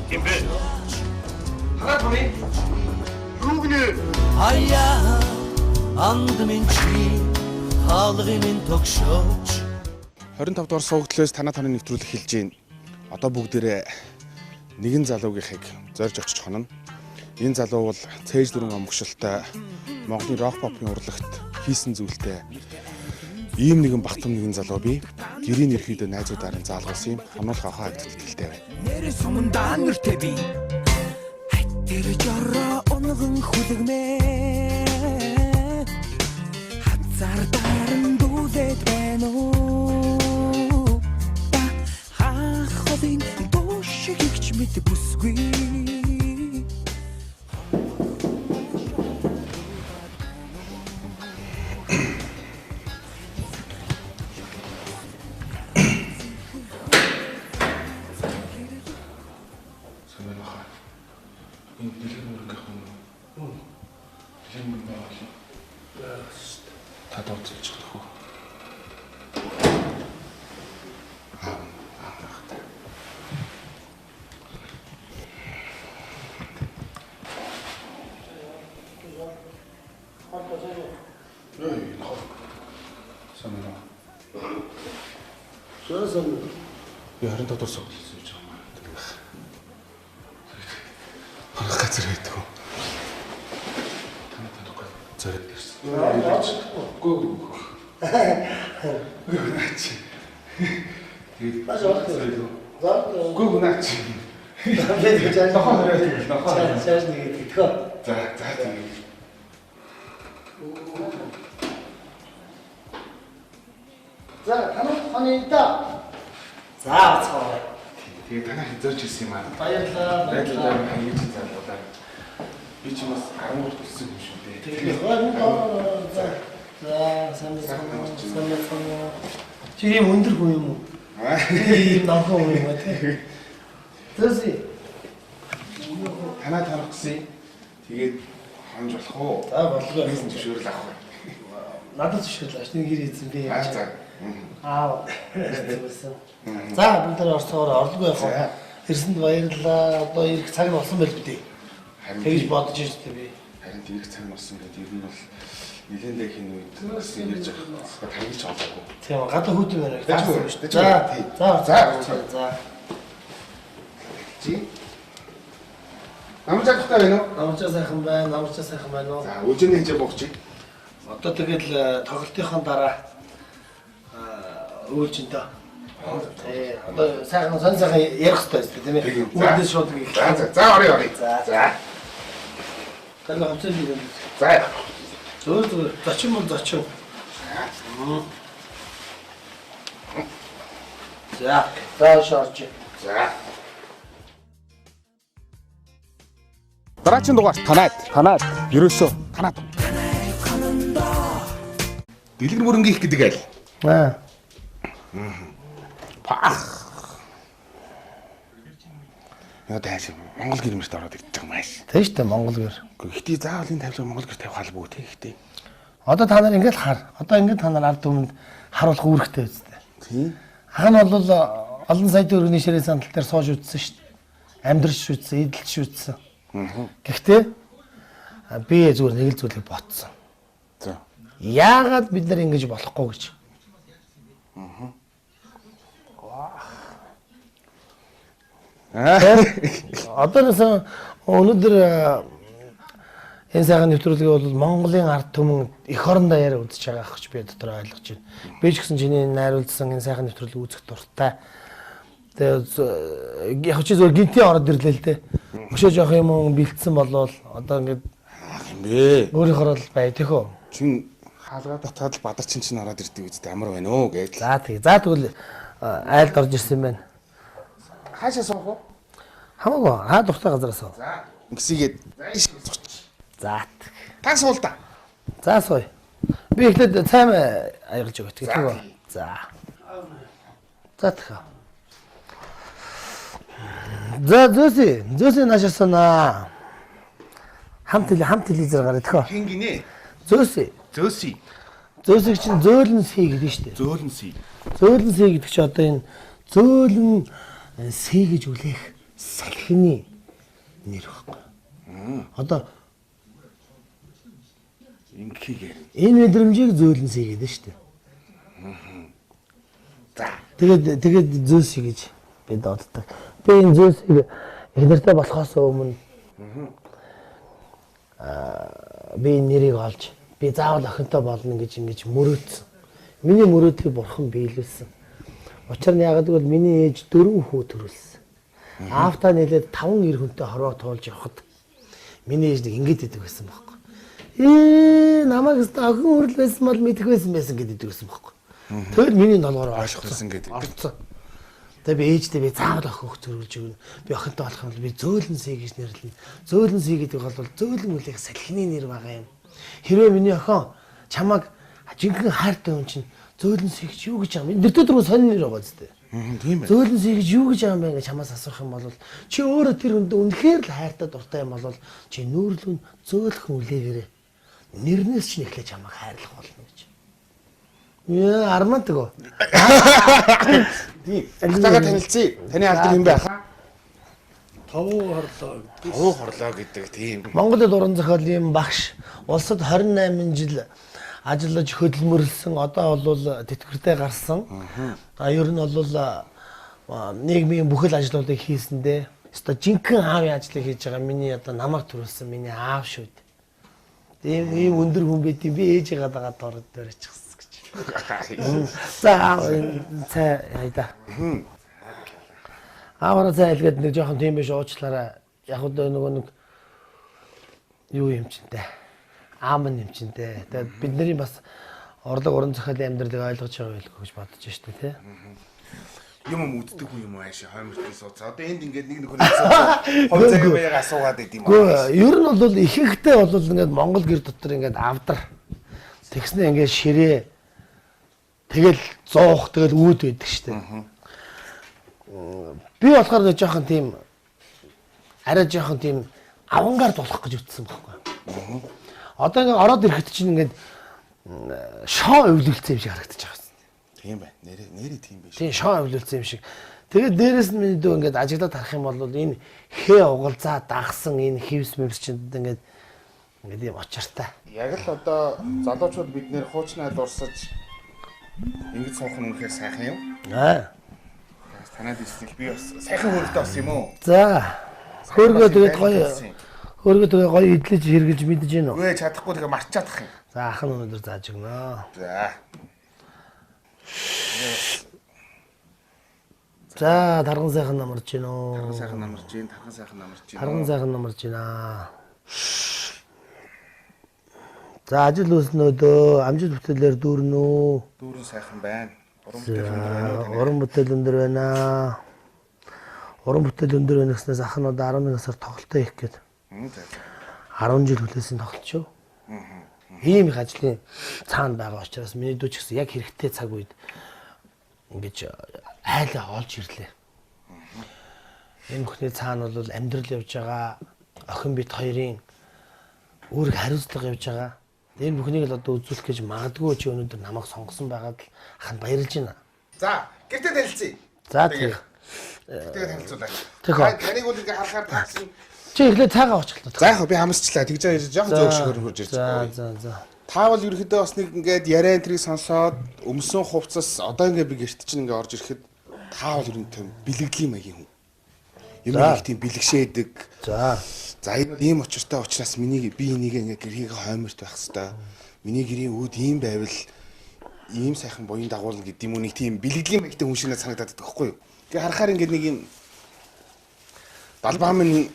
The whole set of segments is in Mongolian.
Ким бэ? Танай тооны юу гинэ? Аяа андмин чи хаалгын тогшооч. 25 дугаар суугдлаас танаа тооны нэвтрүүлэг хэлж байна. Одоо бүгдээрээ нэгэн залуугийнхыг зорж очиж хонно. Энэ залуу бол цээж дөрвөн амгшилтай Монголын рок попын урлагт хийсэн зүйлтэй ийм нэгэн багтам нэгэн залуу би. Гэрийн ерхийдөө найзуудаар нь заалгуулсан юм. Хонуулах ахаа хагтад итгэлтэй байна. Нэр сумандаа нэртэй би. Тэр жороо унган хүлэгмээ. Хазар даран дүүлээд байна уу? Та хаах холын бууш гихч мэд бүсгүй. Сайн байна уу? Энэ дэлгэр мөрөнгөх юм уу? Дэлгэр мөрөнгө байгаа юм. Та дооцолж чадах уу? Аа, аа. Эй, нохоо. Сайн байна уу? Би 25 дугаар суудлаас ирж байгаа юм аа. Тэгэх. Харах газар байдаг уу? Танай танихгүй зориод ирсэн. Үгүй үгүй. Үгүй наач. Тэгээд Баш орох. За. Үгүй үгүй наач. Тэгээд жааш. Нохоо хориод ирсэн. Нохоо. Жааш нэг гэдэг тхөө. За за тэгээд. За, танай хоноо да. За, оцгоо. Тэгээд танай зорж ирсэн юм аа. Баярлалаа. Найзуудаа хаяж залгуулаа. Би ч бас 13 төрсөн юм шүү дээ. Тэгээд за. За, сайн байна уу? Сайн байна уу? Чи ийм өндөр хүн юм уу? Ийм намхан хүн юм уу те? Зөөсөө. Танай таних гэсэн. Тэгээд хонж болох уу? За, боллоо. Бизнес зөвшөөрөл авах уу? Надад зөвшөөрлөө. Нэг гэр эзэн би. Аа за. Аа. Зүгсэн. За, бүгд тэр орцоогоор орлого явах. За. Ирсэнд баярлалаа. Одоо ирэх цаг нь болсон байл үү? Харин Тэгж бодож ирж тэ би. Харин ирэх цаг нь болсон гэдэг ер нь бол нэлээд дэхийн үед гэсэн ярьж байгаа. Таньж олоогүй. Тийм гадаа хүүтэн байна. Дэжгүй, За. дэжгүй. За. За, За. За. Чи Намжаа тухтай байна уу? Намчаа сайхан байна, намчаа сайхан байна уу? За, үжиний хэмжээ буугч. Одоо тэгэл тоглолтынхон дараа үүлжин дөө. Тий. Одоо сайхан сон сайхан ярих хэрэгтэй байсан тийм ээ. Тийм. За. Үүдээс шууд ингэ. За, за, за орё орё. За. За. Гал хавцал юм. За. Зөөр зөөр зочин бол зочин. За. За шорж. За. Дараагийн дугаар танаад, танаад, ерөөсөө танаад. Дэлгэр мөрөнгөх гэдэг айл. Аа. Пах. Яа тааш Монгол гэр мөрт ороод ирж байгаа юм ааш. Тэг штэ Монгол гэр. Гэхдээ заавал энэ тавилга Монгол гэр тавих албагүй те ихтэй. Одоо та нар ингээд хар. Одоо ингээд та нар ард түмэнд харуулах үүрэгтэй үстэй. Тийм. Ах нь бол олон сая төгрөгийн ширээ сандал дээр сууж үтсэн шүү дээ. Амьдрч үтсэн, эдэлж үтсэн. Гэхдээ би зүгээр нэг л зүйлийг ботсон. За. Яагаад бид нар ингэж болохгүй гэж. Аа. Одоо нэсэн өнөөдөр энэ сайхан нэвтрүүлгийг бол Монголын ард түмэн эх орондоо яриа үзэж байгаа ах гэж би дотор ойлгож байна. Би ч гэсэн чиний найруулсан энэ сайхан нэвтрүүлгийг үзэх дуртай. Тэгээ яг чи зөв гинтийн ороод ирлээ л дээ. Өшөө жоох юм бэлдсэн болвол одоо ингээд Ах юм бэ. өөрийнхөө л бай тэхөө. Чин хаалгаа татаад л бадар чин чин ороод ирдэг үстэй амар байна оо гэж. За тэг. За тэгвэл айлд орж ирсэн юм байна. Хаашаа суух уу? Хамаагүй хаа дуртай газараас уу. За. Ингэсийгээд за сууч. За тэг. Та суул та. За сууя. Би эхлээд цайм аягалж өгөх За. тийм үү? За. За тэхэ. За зөөсөө зөөсөө наашаасана. Хамт хэл хамт телевизээр гараад тэхэ. Хин гинэ. Зөөсөө Зөөсий. зөөсөг чинь зөөлөн сий гэдэг нь шүү дээ. Зөөлөн сий. Зөөлөн сий гэдэг чинь одоо энэ Зөөлөн сэ гэж үлээх салхины нэр байхгүй. Одоо Инхигээр. энэ мэдрэмжийг зөөлөн сэ гэдэг шүү дээ. За. Тэгээд зөөсэй гэж би дууддаг. Би энэ зөөсийг их нэртэй болохоос өмнө би энэ нэрийг олж би заавал охинтой болно гэж ингэж мөрөөдсөн. Миний мөрөөдлийг бурхан биелүүлсэн. Учир нь яагаад гэвэл миний ээж 4 хүү төрүүлсэн. Аавтаа нийлээд 5 эр хүнтэй хорвоо туулж явхад миний ээж нэг ингэж идэг байсан байхгүй. Намайг өстө охин хүрэл байсан бол мэдэх байсан байсан гэдэг байсан байхгүй. Тэгэл миний долгоор Ойлгох байсан гэдэг. Орцсон. Тэгээ би ээжтэй би заавал охин хөх төрүүлж өгнө. Би охинтой болох юм бол би зөөлөн сэй гэж нэрлэнэ. Зөөлөн сэй гэдэг бол зөөлөн үлээх салхины нэр байгаа юм. Хэрвээ миний охин чамайг жинхэнэ хайртай хүн чинь зөөлөн сэй гэж юу гэж юм? Нэртэй дөрөв сонин нэр байгаа зү. Тийм байна. Зөөлөн сэй гэж юу гэж юм бэ гэж чамаас асуух юм бол чи өөрөө тэр хүндээ үнэхээр л хайртай дуртай юм бол чи нүүрлэн зөөлхөн үлээгээрээ нэрнээс чинь эхлэж чамайг хайрлах болно гэж. Яа, армантаг уу? Тийм. Ахтайгаа танилцъя. Таны алдар юм бэ? Тавуу хорлоо гэдэг. Тавуу хорлоо гэдэг тийм. Монголд уран зохиолын багш, улсад 28 жил ажиллаж хөдөлмөрлсөн, одоо бол тэтгэвртэй гарсан. А ер нь бол нийгмийн бүхэл ажлуудыг хийсэндээ өстой жинхэнэ аавын ажлыг хийж байгаа миний одоо намайг төрүүлсэн миний аав шүү дээ. Тийм ийм өндөр хүн байт юм, би ээжигээ дагаад ороод дөрөчихсөн гэж. За аав, цай хайда. Ааваараа цай илгээд нэг жоохон тийм биш уучлаарай. Яг одоо нөгөө нэг юу юм чинтэй. Аам нь юм чинтэй. Тэгээд бидний бас орлого уран зохиолын амьдралыг ойлгож байгаа байлгүй гэж бодож штэ тий. Юм үддэг хүн юм аашаа хоймортын сууцаа. Одоо энд ингээд нэг нөхөр сууцаа. Хов заяа асуугаад байд юм аа. Үгүй ер нь бол ихэнхдээ бол ингээд Монгол гэр дотор ингээд авдар. Тэгснэ ингээд ширээ. Тэгэл зуух тэгэл үүд байдаг штэ. Би болохоор нэг жоохон тийм арай жоохон тийм авангард болох гэж үтсэн байхгүй. Одоо ингээд ороод ирэхэд чинь ингээд шоо өвлөлцсөн юм шиг харагдаж байгаа юм. Тийм байна. Нэрээ нэрээ тийм биш. Тийм шоо өвлөлцсөн юм шиг. Тэгээд дээрэс нь миний дүү ингээд ажиглаад харах юм бол энэ хээ угалзаа дагсан энэ хевс мэвс чинь ингээд ингээд юм очиртай. Яг л одоо залуучууд бид нэр хуучнаа дурсаж ингэж суух нь үнэхээр сайхан юм. Аа. Танад ирснийг би бас сайхан хөрөгтэй болсон юм уу? За. Хөргөө тэгээд гоё хөргөө тэгээд гоё идэлж хэргэлж мэдэж гин үү? Үгүй чадахгүй тэгээ марчаадах юм. За ах нь өнөөдөр зааж өгнө. За. За тарган сайхан намарч гин үү? Тарган сайхан намарч гин, тарган сайхан намарч гин. Тарган сайхан намарч гинаа. За ажил үүснөөдөө амжилт бүтээлээр дүүрнэ үү? Дүүрэн сайхан байна. Уран бүтээл өндөр байна уу? Уран бүтээл өндөр байна. Уран бүтээл өндөр байна гэснээс ах нь одоо 11 сар тоглолтоо хийх гээд. 10 жил хүлээсэн тоглолт шүү. Ийм их ажлын цаана байгаа учраас миний дүү ч гэсэн яг хэрэгтэй цаг үед ингэж айлаа олж ирлээ. Энэ бүхний цаана бол амьдрал явж байгаа, охин бит хоёрын үүрэг хариуцлага явж байгаа. Энэ бүхнийг л одоо үзүүлэх гэж магадгүй чи өнөөдөр намайг сонгосон байгаад л ах нь баярлж байна. За, гэртээ танилцъя. За тий. Гэртээ танилцуулаа. Тэг. Таныг бол ингээ харахаар таасан. Чи эхлээд цаагаа уучлаа. За яг би хамсчлаа. Тэгж байгаа жоохон зөөх шиг хөрж ирж байгаа. За за за. Та бол ерөөхдөө бас нэг ингээд яриан тэрийг сонсоод өмсөн хувцас одоо ингээ би гэрт чинь ингээ орж ирэхэд та бол ер нь тийм бэлэгдлийн маягийн хүн. Юм их тийм бэлгшээдэг. За. За энэ бол ийм учиртай учраас миний би энийг ингээ гэрхийг хойморт байх хэвээр. Миний гэрийн үүд ийм байвал ийм сайхан буян дагуулна гэдэг юм уу нэг тийм бэлэгдлийн маягтай хүн шиг надад санагдаад байдаг байхгүй юу? Тэгээ харахаар ингээ нэг юм далбаа минь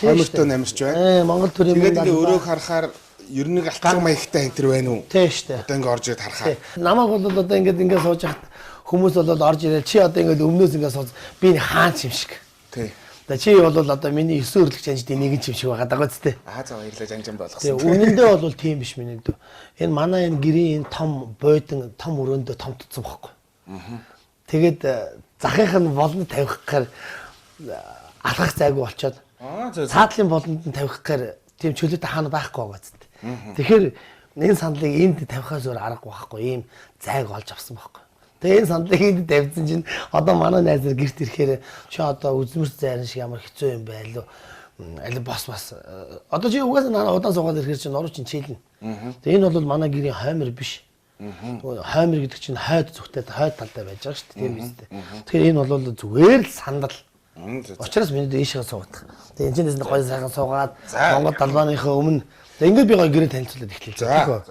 хоймортой намирч байна. Монгол төрийн Тэгээд ингээ өөрөө харахаар ер нь нэг алтлаг маягтай энэ төр байна уу? Тийм шүү дээ. Одоо ингээ орж ирээд харахаар. Намайг бол одоо ингээд ингээ сууж хахад хүмүүс бол орж ирээд чи одоо ингээд өмнөөс ингээ сууж би нэг хаанч юм шиг. Тий. За чи бол одоо миний 9 өрлөгч анждын нэг юм шиг байгаа даа үстэй. Аа за баярлалаа жан жан болгосон. Тэгээ үнэндээ бол тийм биш миний дүү. Энэ манай энэ гэрийн энэ том бойдон том өрөөндөө том тутсан байхгүй. Тэгээд захынх нь болонд тавих гэхээр алхах зайгүй болчоод цаатлын болонд нь тавих гэхээр тийм чөлөөтэй хаана байхгүй байгаа зү. Тэгэхээр энэ сандлыг энд тавихаас өөр аргагүй байхгүй. Ийм зайг олж авсан байхгүй. Тэгээ энэ сандлыг энд тавьсан чинь одоо манай найз нар гэрт ирэхээр чи одоо үзмэрч зайран шиг ямар хэцүү юм байлуу. Аль бос бас одоо чи угаасаа наа удаан суугаад ирэхээр чи нуруу чинь чийлнэ. Тэгээ энэ бол манай гэрийн хоймор биш. Хоймор гэдэг чинь хойд зүгтээ хойд талдаа байж байгаа шүү дээ, тийм биз дээ. Тэгэхээр энэ бол зүгээр л сандал. Учираас миний дээшээ суугдах. Тэгээ энэ чинь гоё сайхан суугаад Монгол далбааныхаа өмнө ингээд би гоё гэрээ танилцуулаад эхлэв. За.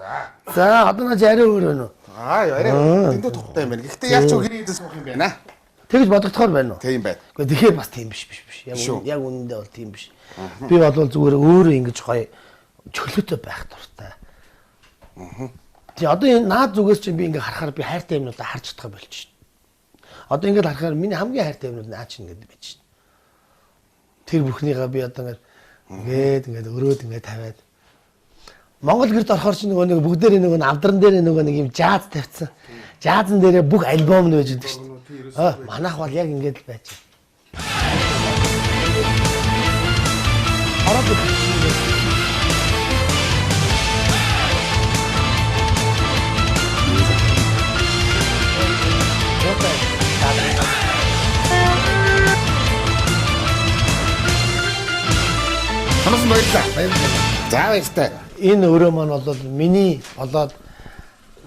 За одоо наа чи арай өөр байна уу? Аа арай дэндүү тухтай юм байна. Гэхдээ яг ч гэрээ эзэн суух юм байна. Тэгж бодогдохоор байна уу? Тийм байна. Гэхдээ тэгэхээр бас тийм биш. Яг үнэндээ бол тийм биш. Би бол зүгээр өөрөө ингэж гоё чөлөөтэй байх дуртай. Тий одоо энэ наад зүгээс чинь би ингээ харахаар би хайртай юмнуудаа харж чадах болчих. Одоо ингээд харахаар миний хамгийн хайртай юмнууд наа чинь ингээд байж шин. Тэр бүхнийгээ би одоо ингээд ингээд өрөөд ингээд тавиад Монгол гэрд орохоор чинь нөгөө нэг бүгдээрээ нөгөө авдран дээр нөгөө нэг юм жааз тавьсан. Жаазан дээрээ бүх альбом нь байж байдаг шүү дээ. Аа манайх бол яг ингээд л байж. Ороод Хамаас баярлалаа. За баяртай. Энэ өрөө маань бол миний болоод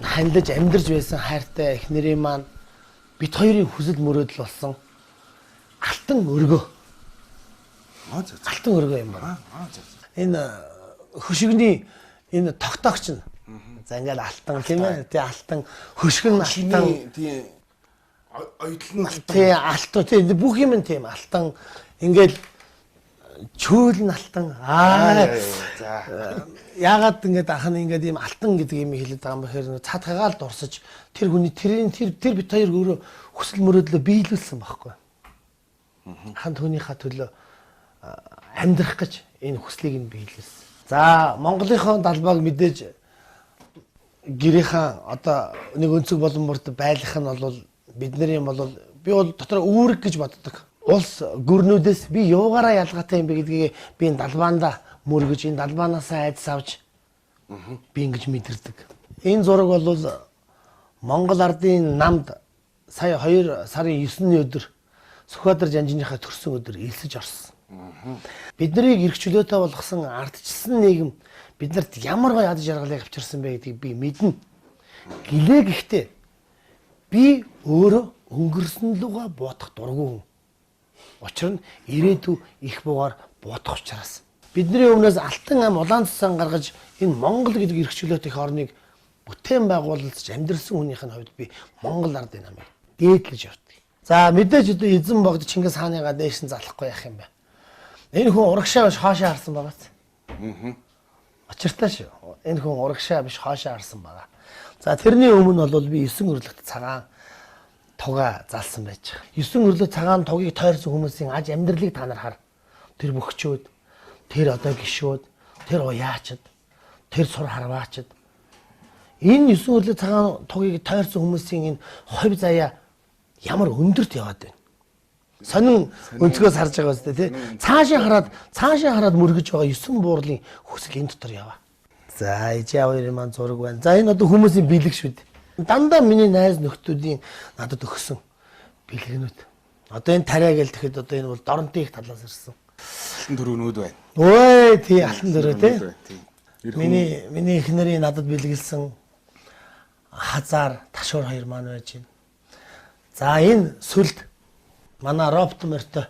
хандаж амьдарч байсан хайртай эхнэрийн маань бит хоёрын хүсэл мөрөөдөл болсон алтан өргөө. Алтан өргөө юм байна. Энэ хөшигний энэ тогтоогч нь. За ингээл алтан тийм ээ. Тий алтан хөшиг нь алтан тий ойдол нь алтан. Тий алтан тий бүх юм нь тийм алтан ингээл чөөл нь алтан. Аа за. Яагаад ингээд ах нь ингээд ийм алтан гэдэг юм хэлээд байгаа юм бэхээр цадгагаал дурсаж тэр хүний тэрийн тэр бит хоёр өөрөө хүсэл мөрөөдлөө биелүүлсэн байхгүй. Хан түүнийхээ төлөө амьдрах гэж энэ хүслийг нь биелүүлсэн. За Монголынхоо далбааг мэдээж гэрийнхаа одоо нэг өнцөг болон бүрт байлах нь бол бидний юм бол би бол дотор үүрэг гэж боддог. Улс гүрнүүдээс би юугаараа ялгаатай юм бэ гэдгийг би энэ далбаанда мөргөж энэ далбаанаасаа айдас авч би ингэж мэдэрдэг. Энэ зураг бол Монгол ардын намд сая 2 сарын 9-ний өдөр Сүхбаатар жанжиныхаа төрсөн өдөр элсэж орсон. Биднийг эрх чөлөөтэй болгосон ардчилсан нийгэм биднэрт ямар гоё ад жаргалыг авчирсан бэ гэдгийг би мэднэ. Гэлээ гэхдээ би өөрөө өнгөрсөн лугаа буутах дургүй хүн. Учир нь ирээдүй их буугаар буутах учраас. Бидний өмнөөс алтан ам улаан цусан гаргаж энэ Монгол гэдэг эрх чөлөөт их орныг бүтээн байгуулалцж амьдрсан хүнийх нь хувьд би Монгол ардын намыг дээдлэж явдаг. За мэдээж одоо эзэн богд Чингис хааныгаа дээш нь залахгүй яах юм бэ? Энэ хүн урагшаа биш хоошоо харсан байгааз. Учиртай шүү. Энэ хүн урагшаа биш хоошоо харсан байгаа. За тэрний өмнө бол би 9 өрлөгт цагаан туга залсан байж байгаа. 9 өрлөг цагаан тугийг тойрсон хүмүүсийн аж амьдралыг та нар хар. Тэр бөхчүүд, тэр одоо гişүүд, тэр уяачд, тэр сур харваачд. Энэ 9 өрлөг цагаан тугийг тойрсон хүмүүсийн энэ хувь заяа ямар өндөрт яваад байна. Сонин өнцгөөс харж байгаа үстэй тий. Цаашаа хараад мөргөж байгаа 9 буурлын хүсэл энэ дотор яваа. За ижээ хоёрын маань зураг байна. За энэ одоо хүмүүсийн бэлэг шүү дээ. Дандаа миний найз нөхдүүдийн надад өгсөн бэлгэнүүд. Одоо энэ тариа гэл тэгэхэд одоо энэ бол Доронтын их талаас ирсэн. Алтан төрөөнүүд байна. Ой тий алтан төрөө тий. Миний эхнэрийн надад бэлгэлсэн хазаар ташуур хоёр маань байж байна. За энэ сүлд манай робот морьтой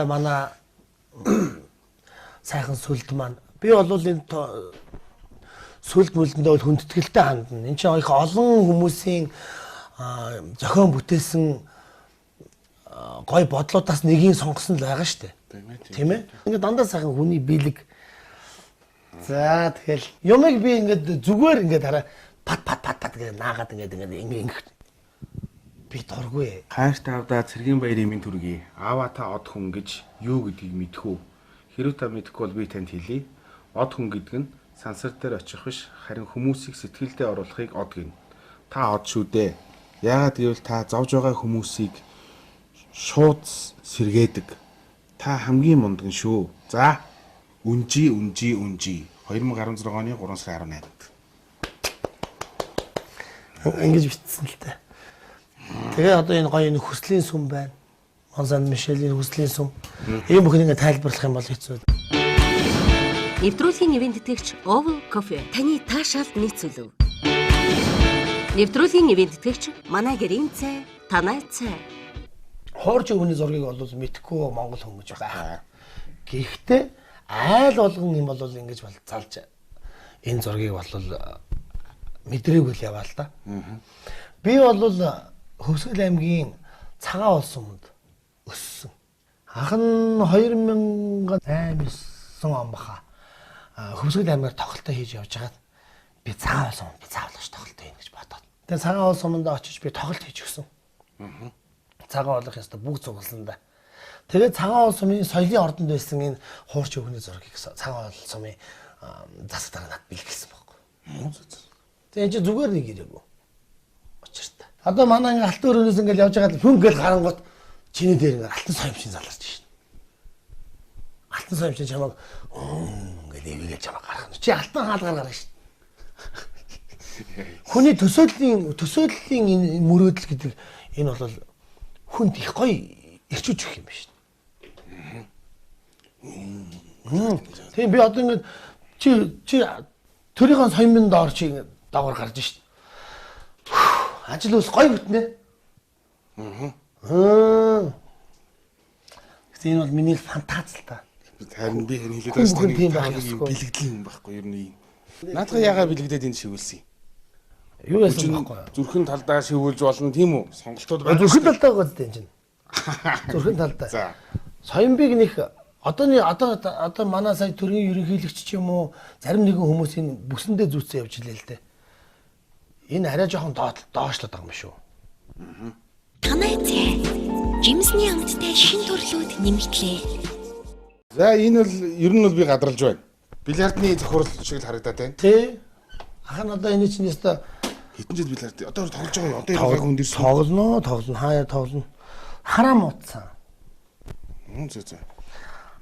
манай сайхан сүлд маань. Би бол энэ сүлд мүлдэндээ бол хүндэтгэлтэй хандна. Энд чинь их олон хүмүүсийн зохион бүтээсэн гой бодлуудаас нэгийг сонгосон л байгаа шүү дээ. Тийм ээ. Ингээд дандаа сайхан хүний биелэг. За тэгэл юмыг би ингээд зүгээр ингээд хараа пат пат пат пат гэж наагаад ингээд ингээд би дургүй. Хайртай авдаа цэргийн баярын минь төргий. Аава та од хүн гэж юу гэдгийг мэдэх үү? Хэрв та мэдэхгүй бол би танд хэлье. Од хүн гэдэг нь сансар дээр очих биш, харин хүмүүсийг сэтгэлдээ оруулахыг од гэнэ. Та од шүү дээ. Яагаад гэвэл та зовж байгаа хүмүүсийг шууд сэргээдэг. Та хамгийн мундаг нь шүү. За, үнжи үнжи үнжи. 2016 оны 3 сарын 18-нд. Ингэж бичсэн л дээ. Тэгээ одоо энэ гоё энэ хүслийн сүм байна. Монсан Мишелийн хүслийн сүм. Ийм бүхэн ингэ тайлбарлах юм бол хэцүү. Нэвтрүүлгийн ивээн тэтгэгч Oval Coffee таны таашаалд нийцүүлв. Нэвтрүүлгийн ивээн тэтгэгч Манай гэрийн цай, танай цай. Хуурч өвний зургийг бол мэдхгүй монгол хүн гэж байх. Гэхдээ айл болгон юм бол ингэж бол залж энэ зургийг бол мэдрээгүй л яваа л да. Би бол Хөвсгөл аймгийн Цагаан улс өмнөд өссөн. Ах нь 2008 9 он баха. Хөвсгөл аймгаар тоглолтоо хийж явж хагаад би Цагаан улс өмнөд би заавал тоглолтоо хийнэ гэж бодоод. Тэгээ Цагаан улс өмнөд очиж би тоглолт хийж өгсөн. Цагаан олох ёстой бүгд цугласан да. Тэгээд Цагаан улс сумын соёлын ордонд байсан энэ хуурч өвгөний зургийг Цагаан улс сумын засаг дараа над бэлгэлсэн байхгүй. Тэгээд энэ чинь зүгээр нэг ирээгүй. Учиртай. Одоо манай ингээ алтан өрөөнөөс ингээл явж байгаа хүн ингээл гарангуут чиний дээр ингээ алтан соёмчин заларч шин. Алтан соёмчин чамайг ингээл эвэгээ чамайг гаргах нь. Чи алтан хаалгаар гарна шин. Хүний төсөөллийн энэ мөрөөдөл гэдэг энэ бол хүнд их гоё эрчүүж өгөх юм биш. Тийм би одоо ингээд чи төрийнхөө соёмын доор чи ингээд доогоор гарч шин. Ажил ус гоё бүтнэ. Гэтэ энэ бол миний фантаз л та. Харин би харин хэлээд Хүн байгаа бүхэн шүү тийм дээ. байх ёсгүй. Бэлэгдэл юм байхгүй ер нь юм. Наадах ягаа бэлэгдээд энэ шивүүлсэн юм. Юу яасан байхгүй юу? Зүрхэн талдаа шивүүлж болно тийм үү? Сонголтууд байна. Зүрхэн талдаа байгаа зү энэ чинь. Зүрхэн талдаа. За. Соёмбыг нэх одоо манай сая төрийн ерөнхийлөгч ч юм уу зарим нэгэн хүмүүс энэ бүсэндээ зүүцэн явж илээ л дээ. Энэ арай жоохон доошлоод байгаа юм шүү. Танай цай. Жимсний амттай шин төрлүүд нэмэгдлээ. За энэ бол ер нь бол би гадралж байна. Бильярдны зохирол шиг л харагдаад байна. Тэ. Ах нь одоо энэ чинь өстой Хэдэн жил бильярд одоо тоглож байгаа юм. Одоо яг хүн дэрсэн. тоглоно, хаяа тоглоно. Харам утсан. Зөө.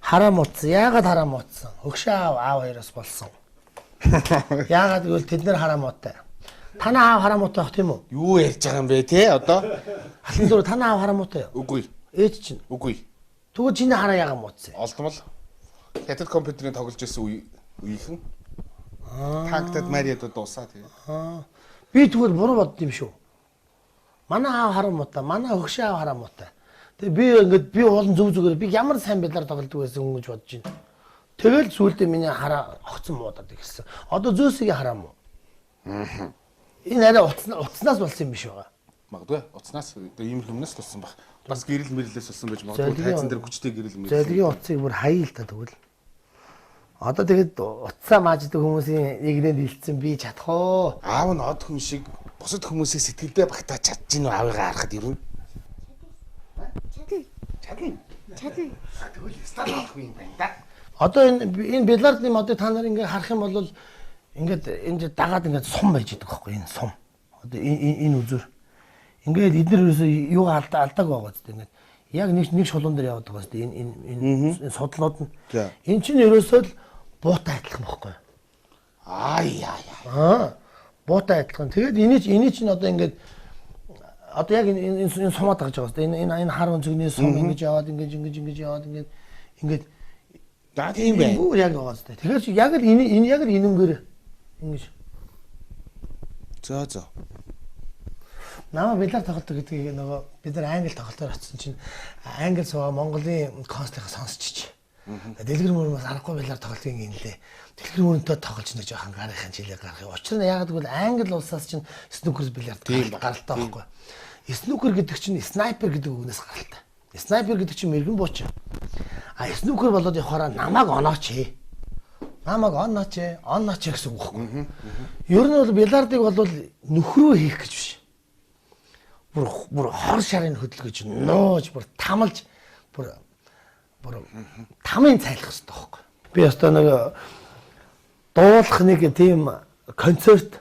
Харам утсан. Яагаад харам утсан? Хөгшөө аав хоёроос болсон. Яагаад гэвэл тэд нэр харам уттай. Танай аав харам уттай байх тийм үү? Юу ярьж байгаа юм бэ те одоо? Алтан зүрх танай аав харам уттай юу? Үгүй. Ээж чинь. Үгүй. Тэгвэл чиний хараа яагаад муудсан? Олдмол. Хятад компьютерийн тоглож байсан үеийнхэн. Танктад Мариад дуусаа тэгээ. Би тэгвэл буруу бодд юм шүү. Манай аав харам муутай, манай хөгшөө аав харам муутай. Тэгээ би ингээд би уулын зүг зүгээр би ямар сайн байдлаар тоглодог байсан хүн гэж бодож байна. Тэгэл сүүлдээ миний хараа огцон муудаад эхэлсэн. Одоо зөөсгийн хараа муу. Энэ арай утаснаас болсон юм биш байгаа. Магадгүй утаснаас одоо ийм юмнаас болсон баг. Бас гэрэл мэрлээс болсон байж магадгүй тайзан дээр хүчтэй гэрэл мэрэл. Золигийн утсыг бүр хаяа л та тэгвэл. Одоо тэгэд утсаа мааждаг хүмүүсийн нэгнээ дэлцсэн би чадах уу? Аав нь од хүн шиг бусад хүмүүсийг сэтгэлдээ багтааж чадж гин үү аавыгаа харахад ер нь? Чадна. Чадна. Тэгвэл стал авах юм байна да. Одоо энэ бильярдны модыг та нар ингээ харах юм бол ингээд энэ дагаад ингээд сум байж идэг байхгүй энэ сум. Одоо энэ үзүр. Ингээд эднэр ерөөсөө юугаа алдааг байгаа зү ингээд яг нэг шулуун дээр яваад байгаа зү энэ энэ судлууд нь. Энэ чинь ерөөсөө л буутай адилхан байхгүй. Аа яа яа. Буутай адилхан. Тэгээд эний чинь одоо ингээд одоо яг энэ сумаад байгаа зү энэ энэ хар өнцгний сум ингэж яваад ингэж яваад ингээд да тийм байна. Бүр яг байгаа зү. Тэгэхээр чи яг л энэ яг л энэнгээр ингэж. За. Намаа бильярд тоглолт гэдгийг нөгөө бид нар англи тоглолтоор очсон чинь англи суугаа Монголын консулынхаа сонсчиж. Дэлгэр мөрөн бас аргагүй бильярд тоглолтын гинлээ. Дэлгэр мөрөнтэй тоглож нэг жоохон гарынхын жилээ гарах. Учир нь яагаад гэвэл англи улсаас чинь снукер бильярд гаралтай байхгүй. Снукер гэдэг чинь снайпер гэдэг үгнээс гаралтай. Снайпер гэдэг чинь мэрэгэн бууч. А снукер болоод явахаараа намайг онооч. Намайг онооч, онооч гэсэн үг байхгүй. Ер нь бол бильярдыг бол нөхрөө хийх гэж биш. Бүр хор шарын хөдөлгөж нууж бүр тамалж бүр тамын цайлах хэрэгтэй байхгүй. Би өстой нэг дуулах нэг тийм концерт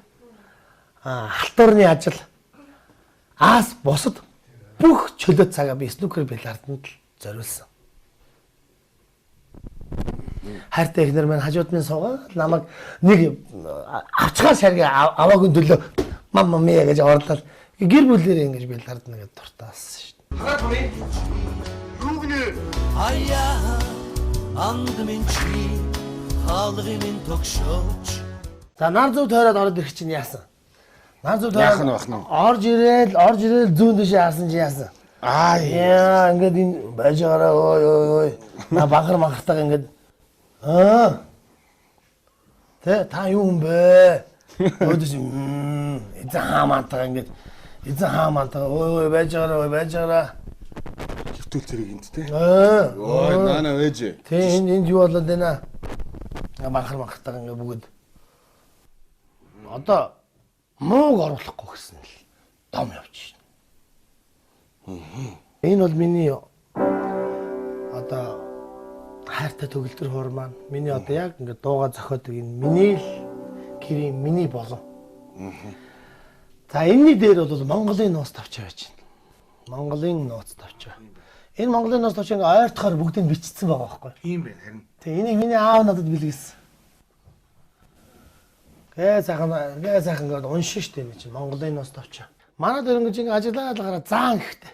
халтуурны ажил аас бусад бүх чөлөө цагаа би снукер бильярданд л зориулсан. Хайртай эхнэр маань хажууд минь суугаад намайг нэг авчгаа шарги аваагүй төлөө Мамма миа гэж орлол гэр бүлээрээ ингэж бильярд нэгэд дуртай болсон шүү дээ. Аяа андмын чи хаалгын төгшөөч. За нар зөв тойроод ороод ирэх чинь яасан? Нар зөв Яах тойроод нь байх нь? Орж ирээл зүүн дэшээ харсан чи яасан? Аа. Яа, ингээд энэ байж байгаараа, ой ой ой. На банхар манхартайгаа ингээд аа. Тэ та юу юм бэ? Өөдөөс эзэн хаамаантайгаа ингээд эзэн хаамаантайгаа ой ой байж байгаараа, ой байж байгаараа. Хэвтүүл тэрийг энд те. Аа. Ой, наана ээж. Тэ энэ энд юу болоод байна? Ингээ банхар манхартайгаа ингээ бүгд одоо мууг оруулахгүй гэсэн л дом явж байна. Энэ бол миний одоо хайртай төгөлдөр хуур маань, миний одоо яг ингээ дууга зохиодог энэ миний л гэрийн миний болон. За, энэний дээр бол Монголын нууц тавчаа байж байна. Монголын нууц тавчаа. Энэ Монголын нууц тавчаа ингээ ойртохоор бүгдийг бичсэн байгаа байхгүй юу? Тийм байна харин. Тэг энийг миний аав надад бэлгэсэн. Гээ сайхан гээ сайхан ингээд уншин штэ, энэ чинь Монголын нууц тавчаа. Манай дээр ингэж ингээ ажиллаад гараа заан гэхтэй.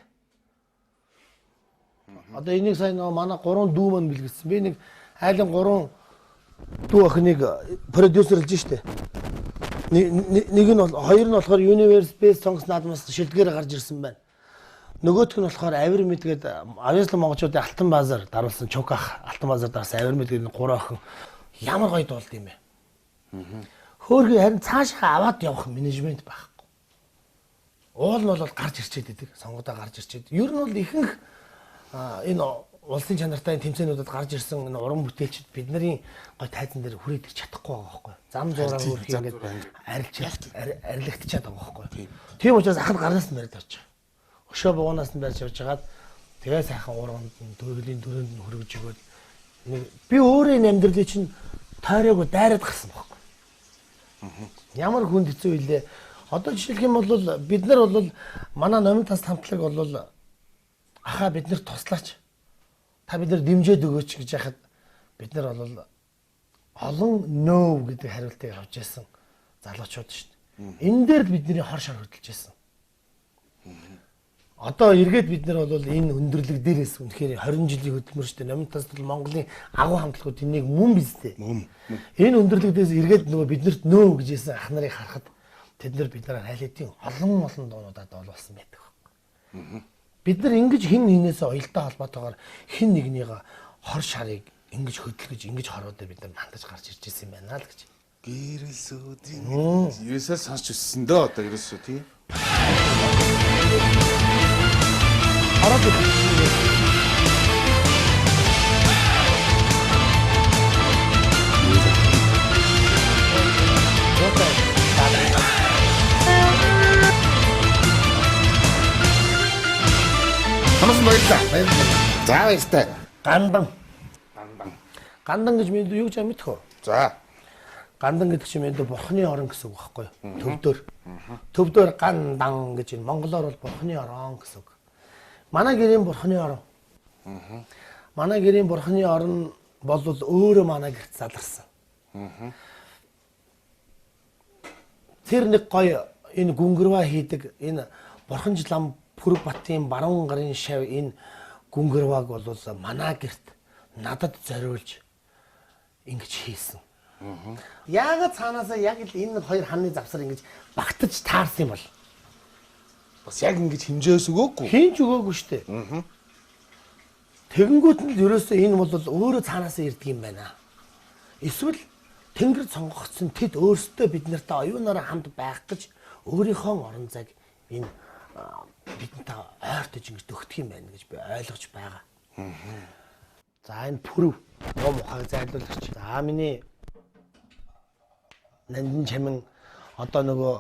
Одоо энийг сайн нөгөө манай гурван дүү маань бэлгэсэн. Би нэг айлын гурван дүү охиныг продюсерлж штэ. Нэг нь бол, хоёр нь болохоор Universe Best Songs наадмаас шилдгээр гарч ирсэн байна. Нөгөөх нь болохоор Авир мэд гээд авьяаслан монголчуудын Алтан баазар даруулсан Чуках Алтан баазар дарсан Авир мэд гээд гурван охин ямар гоё дуулд юм бэ. Хөөхий харин цаашаа аваад явах менежмент байхгүй. Уул нь бол гарч ирчээд идэг. Сонгодоо гарч ирчээд. Ер нь бол ихэнх энэ улсын чанартай тэмцээнүүдэд гарч ирсэн энэ уран бүтээлчид бидний гой тайзан дээр хүрээд ирч чадахгүй байгаа байхгүй. Зам зуураа хөөрхий ингээд арилж арилгдчиад байгаа байхгүй. Тийм учраас ахад гарнаас нь барьд авч байгаа. Өшөө бугуунаас нь барьж явж хагаад тэгээ сайхан урганд нь төрөлийн төрөнд нь хөргөж өгөөд нэг би өөрөө энэ амьдралыг чинь тойроогүй дайраад гарсан байхгүй. Ямар хүнд хэцүү илээ. Одоо жишээлх юм бол бид нар бол манай номын тас хамтлаг бол ахаа бид нар туслаач. Та бид нар дэмжиж өгөөч гэж яхад бид нар бол олон нөө гэдэг хариултыг авч ирсэн залуучууд шүү дээ. Энэ дээр л бидний хор шар хөдөлж ирсэн. Одоо эргээд бид нар бол энэ өндөрлөг дээрээс үнэхээр 20 жилийн хөдөлмөр шүү дээ. Номын тас бол Монголын агуу хамтлагууд энийг мөн биз дээ. Мөн. Энэ өндөрлөг дээрээс эргээд нөгөө биднэрт нөө гэж хэлсэн ах нарыг харахад тэд нар бид нараар аль хэдийн олон олон дуунуудад дуулуулсан байдаг. Бид нар ингэж хин нэгнээсээ уялдаа холбоотойгоор хин нэгнийгээ хор шарыг ингэж хөдөлгөж ингэж хороодоо бид нар мандаж гарч ирж ирсэн юм байна л гэж. Гэрэлсүүдийн ерөөсөө сонсч өссөн дөө одоо ерөөсөө тий. Ороод ирсэн. Хамаас баярлалаа. За, баяртай. Гандан. Гандан гэж мэд юу гэж мэдэх үү? За. Гандан гэдэг чинь мэдээ бурхны орон гэсэн үг байхгүй юу? Төвдөр. Төвдөр гандан гэж энэ монголоор бол бурхны орон гэсэн үг. Манай гэрийн бурхны орон. Манай гэрийн бурхны орон бол өөрөө манай гэрт заларсан. Тэр нэг гоё энэ гүнгэрва хийдэг энэ бурханж лам Пүрэг Батын баруун гарын шав энэ гүнгэрваг бол манай гэрт надад зориулж ингэж хийсэн. Яагаад цаанаасаа яг л энэ хоёр ханны завсар ингэж багтаж таарсан юм бол? Бас яг ингэж хэмжээс өгөөгүй. Хэн ч өгөөгүй шүү дээ. Тэгэнгүүт нь л ерөөсөө энэ бол өөрөө цаанаасаа ирдэг юм байна. Эсвэл тэнгэр цонгогдсон тэд өөрсдөө бид нартай оюунаараа хамт байх гэж өөрийнхөө орон зайг энэ бидэнтэй ойртож ингэж дөгтөх юм байна гэж би ойлгож байгаа. За, энэ пүрэв муу мухайг зайлуулагч. За, миний нандин чамин одоо нөгөө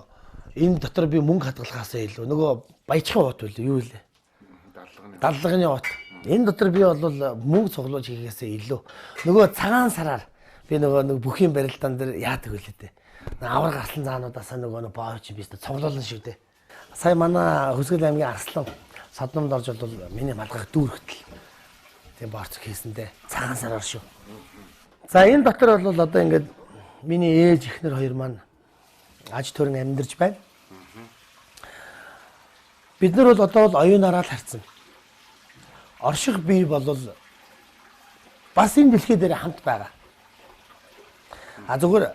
энэ дотор би мөнгө хадгалахаасаа илүү нөгөө баячхан уут үлээ юу вэ? Даллагны уут. Энэ дотор би бол мөнгө цуглуулж хийхээсээ илүү нөгөө цагаан сараар би нөгөө нэг бүх юм барилдаан дээр яадаг үлээ дээ. Авар гарсан заануудаасаа нөгөө нэг боовч би өстө цуглуулна шүү дээ. Сая манай Хөсгөл аймгийн Арслан содномд орж бол миний малгайг дүүргтэл тийм борцог хийсэн дээ. Цагаан сараар шүү. За, энэ дотор бол одоо ингээд миний ээж эхнэр хоёр маань аж төрөн амьдарч байна. Бид нар бол одоо бол оюунаараа л харцсан. Орших бие бол бас энэ дэлхий дээр хамт байгаа. А зүгээр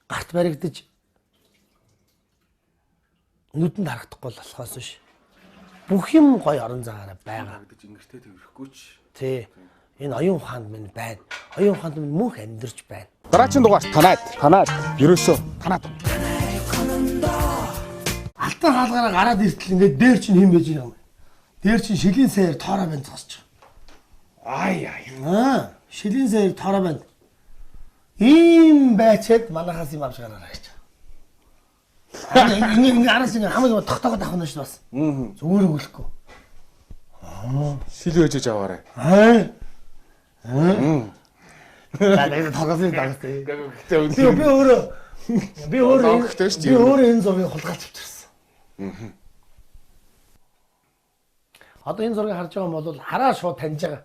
гарт баригдаж нүдэнд харагдахгүй л болохоос биш. Бүх юм гоё орон заагаараа байгаа. Харагдаж ингэртэй тэрхгүй ч. Тий. Энэ оюун ухаанд минь байна. Оюун ухаанд минь мөнх амьдарч байна. Дараагийн дугаар танаад. Танаад. Ерөөсөө танаад. Алтан хаалгаараа гараад иртэл ингээд дээр чинь хэн байж байгаа юм бэ? Дээр чинь шилийн саяар тоороо байна зогсож байгаа. Ай ай. Аа, шилийн саяар тоороо байна. Ийм байчаад манахаас юм авч гараарай гэж. Ингээ ингээ араас ингээ хамаг юм тогтоогод авах нь шүү бас. Зүгээр өглөхгүй. Шил өжөж аваарай. Аа. Аа. Тэгээд тогосон дагсан. Гэхдээ Би өөрөө би өөрөө Логиктэй шүү дээ. би өөрөө энэ зургийг хулгайлж авчирсан. Одоо энэ зургийг харж байгаа юм бол хараа шууд таньж байгаа.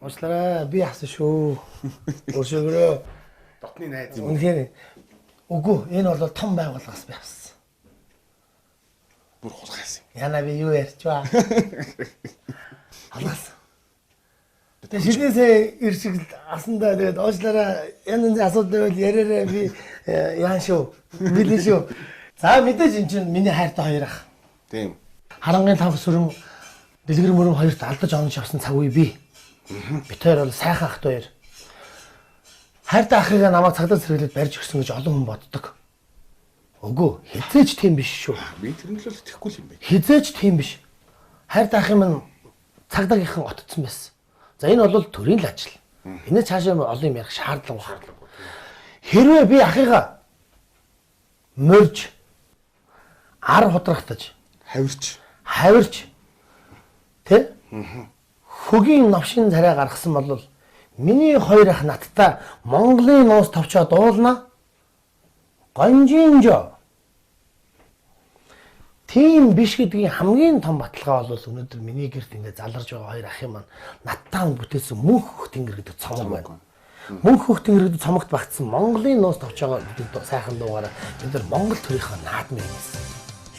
Уучлаарай, би хасан шүү. Өөршөөгөрөө. Дотны найз юм. Үнэхээр үгүй энэ бол том байгууллагаас би авсан. Бүр хулгайлсан. Яна би юу ярьч ба. Хулгайлсан. Тэгээ шилнээсээ ир шиг асандаа тэгээд уучлаарай янз янзын асуудал байвал яриарай би яан шүү. Билээ шүү. За мэдээж эн чинь миний хайртай хоёр ах. Тийм. Харангийн тав сүрэн дэлгэр мөрөм хоёрт алдаж онж явсан цаг үе би. Бит хоёр бол сайхан ах хоёр. Хайртай ахыгаа намайг цагдаа сэргэлээд барьж өгсөн гэж олон хүн боддог. Үгүй, хизээч тийм биш шүү. Би тэр нь л итгэхгүй юм байна. Хизээч тийм биш. Хайртай ахын минь цагдаагийнхан отцсон байсан. За энэ бол төрийн л ажил. Энэ цаашаа олон юм ярих шаардлага байна. Хэрвээ би ахыгаа морж ар худрахтаж Хавирч. хавирч тэ хөгийн новшин царай гаргасан бол миний хоёр ах надтай Монголын нуус товчоо дуулна. Гонжинжо. Тийм биш гэдгийн хамгийн том баталгаа бол өнөөдөр миний гэрт ингээд заларж байгаа хоёр ахын маань надтай хамт бүтээсэн мөнх хөх тэнгэр гэдэг цомог байна. Мөнх хөх тэнгэр гэдэг цомогт багтсан Монголын нуус товчоогоо гэдэг сайхан дуугаараа бид нар Монгол төрийнхөө наадмыг хийсэн.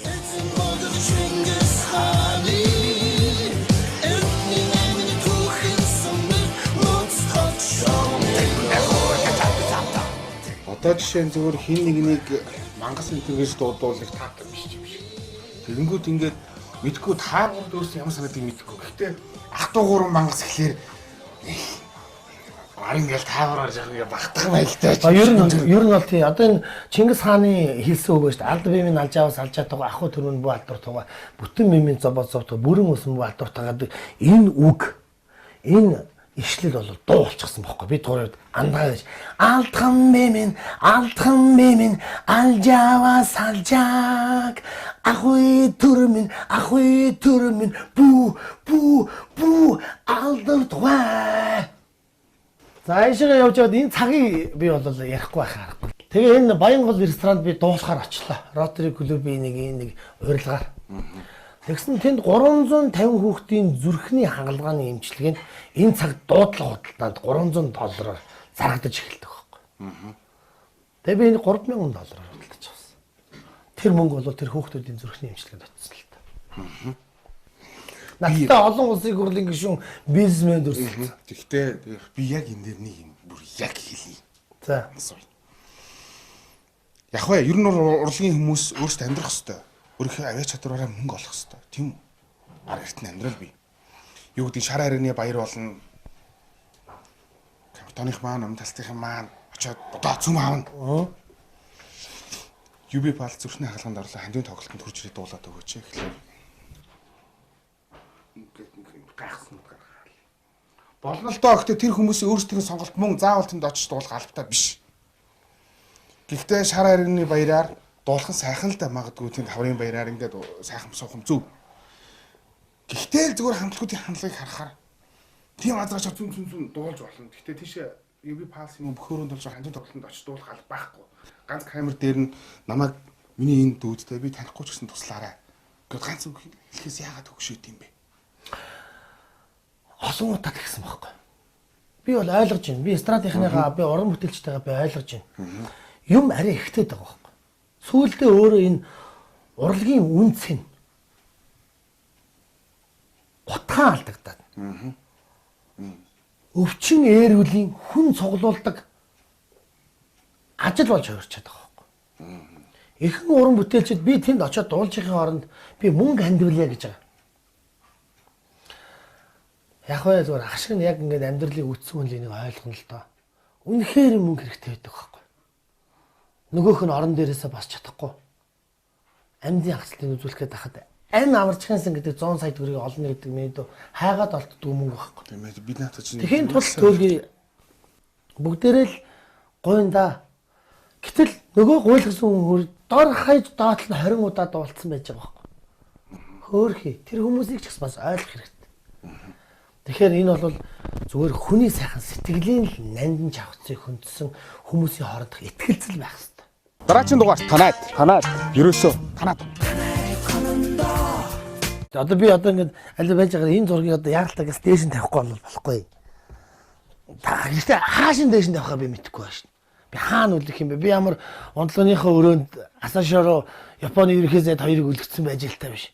Эзэн богд Чингис хааны Эрдний наймны түүхэн сүмэр нууц товчоо. Одоо жишээ нь зөвхөн хин нэгнийг мангас энтергэж дуудуулах таатай биш юм шиг. Тэгэнгүүт ингээд мэдгүй таа гурд өөрсдөө ямар санагдгийг мэдгүй. Гэхдээ ах トゥ гурван мангас гэхлээр гар ингээл таавраар жах ингээ багтах маягтай. А ер нь бол тий одоо энэ Чингис хааны хэлсэн үг ба шүү дээ. Алд биемийн алжаавас алжаа туга ахуй төрмөн бүү алдар туга бүтэн мемийн зобоо зовтго бүрэн өсөн бүү алдар туга гэдэг энэ үг энэ ишлэл бол дуу болчихсон бохоггүй. Бид гурав андгаа гэж алдхан мемэн алдхан мемэн алжаавас алжааг ахуй төрмөн ахуй төрмөн бүү бүү бүү алдар туга. За ийшээ явж яваад энэ цагийг би бол ярихгүй байх аргагүй. Тэгээ энэ Баянгол ресторанд би дуулахаар очлоо. Ротари клубын нэг урилгаар. Тэгсэн тэнд 350 хүүхдийн зүрхний хангалгааны эмчилгээнд энэ цаг дуудлага худалдаанд $300 зарагдаж эхэлдэг байхгүй. Тэгээ би энэ $3000 худалдаж авсан. Тэр мөнгө бол тэр хүүхдүүдийн зүрхний эмчилгээнд очсон л та. Надтай олон улсын хурлын гишүүн бизнесмен дүрсэлсэн. Гэхдээ би яг энэ дээр нэг юм бүр яг хэлье. За. Яг вэ, ер нь урлагийн хүмүүс өөрсдөө амьдрах хэвээр. Өөрийнхөө авиа чадвараараа мөнгө олох хэвээр. Тийм үү? Ар эрт нь амьдрал бий. Юу гэдэг нь шар харины баяр болно. Камертоных маань, өмнө талтынх маань очиод одоо цүм аавна. UB пал зүрхний хагалгаанд орлоо хандивын тоглолтод хурж ирээд дуулаад өгөөч гэхлээр ингээд гайхсан гаргаад. Болно л доо гэхдээ тэр хүмүүсийн өөрсдийн сонголт мөн заавал тэнд очиж дуулах албатай биш. Гэхдээ шар харины баяраар дуулах нь сайхан л да магадгүй тэнд хаврын баяраар ингээд сайхан суухан зүв. Гэхдээ л зүгээр хамтлагуудын хандлагыг харахаар тийм азраач зүн зүн зүн дуулж болно. Гэхдээ тийшээ UB Pulse юм уу бүх өрөөнд болж байгаа хандивын тоглолтод очиж дуулах алба байхгүй. Ганц камер дээр нь намайг миний энэ дүүдтэй би танихгүй ч гэсэн туслаарай. Гэт ганц үг хэлэхээс яагаад хөгшөөд юм бэ? Олон удаа тэгсэн байхгүй. Би бол ойлгож байна. Би эстрадийнхныгаа би уран бүтээлчтэйгээ би ойлгож байна. Юм арай ихтэй байгаа байхгүй. Сүүлдээ өөрөө энэ урлагийн үнц нь Гутгаан алдагдаад. Өвчин ээрүүлийн хүн цуглуулдаг ажил болж хувирчаад байгаа байхгүй. Ихэн уран бүтээлчид би тэнд очиод дуулжихын оронд би мөнгө хандивлаа гэж байгаа. Яг вэ зүгээр ах шиг нь яг ингээд амьдралыг үтсэн хүн л энийг ойлгоно л доо. Үнэхээр мөнгө хэрэгтэй байдаг байхгүй. Нөгөөх нь орон дээрээсээ босч чадахгүй. Амьдын хацлыг үзүүлэх гээд хахад ань аварчхансан гэдэг 100 сая төгрөгийг олно гэдэг мэдээ хайгаад олддгүй мөнгө байхгүй. Тийм ээ би наадах чинь. Тэхийн тулд төлгий бүгдээрээ л гуйндаа. Гэтэл нөгөө гуйлгсан хүн хөр дор хаяж доотлол нь 20 удаа дуулцсан байж байгаа байхгүй. Хөөхий тэр хүмүүсийг ч гэсэн бас ойлгох хэрэгтэй. Тэгэхээр энэ бол зүгээр хүний сайхан сэтгэлийн л нандин чавцыг хөндсөн хүмүүсийн хоорондох итгэлцэл байх хэрэгтэй. Дараагийн дугаар танаад танаад ерөөсөө танаад. Одоо би одоо ингээд аль байж байгаа энэ зургийг одоо яаралтай гэс дээш нь тавихгүй бол болохгүй. Та гэхдээ хаашин дээш нь тавихаа би мэдэхгүй байна шин. Би хаана үлдэх юм бэ? Би ямар онцлогынхоо өрөөнд Асашоро Японы ерөнхий сайд хоёрыг үлгэцсэн байж л та биш.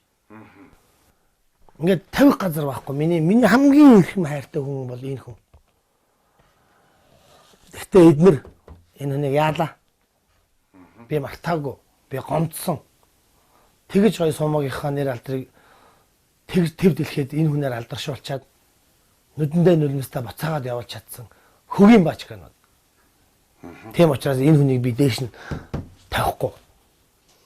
Ингээд тавих газар байхгүй. Миний хамгийн их хайртай хүн бол энэ хүн. Гэхдээ эднэр энэ хүнийг яалаа. Би мартаагүй. Би гомдсон. Тэгэж гоё сумагийнхаа нэр алдрыг тэг төв дэлхэд энэ хүнээр алдаршуулчаад нүдэндээ нүлмэстэ буцаагаад явуулж чадсан хөгийн баачганууд. Тийм учраас энэ хүнийг би дээш нь тавихгүй.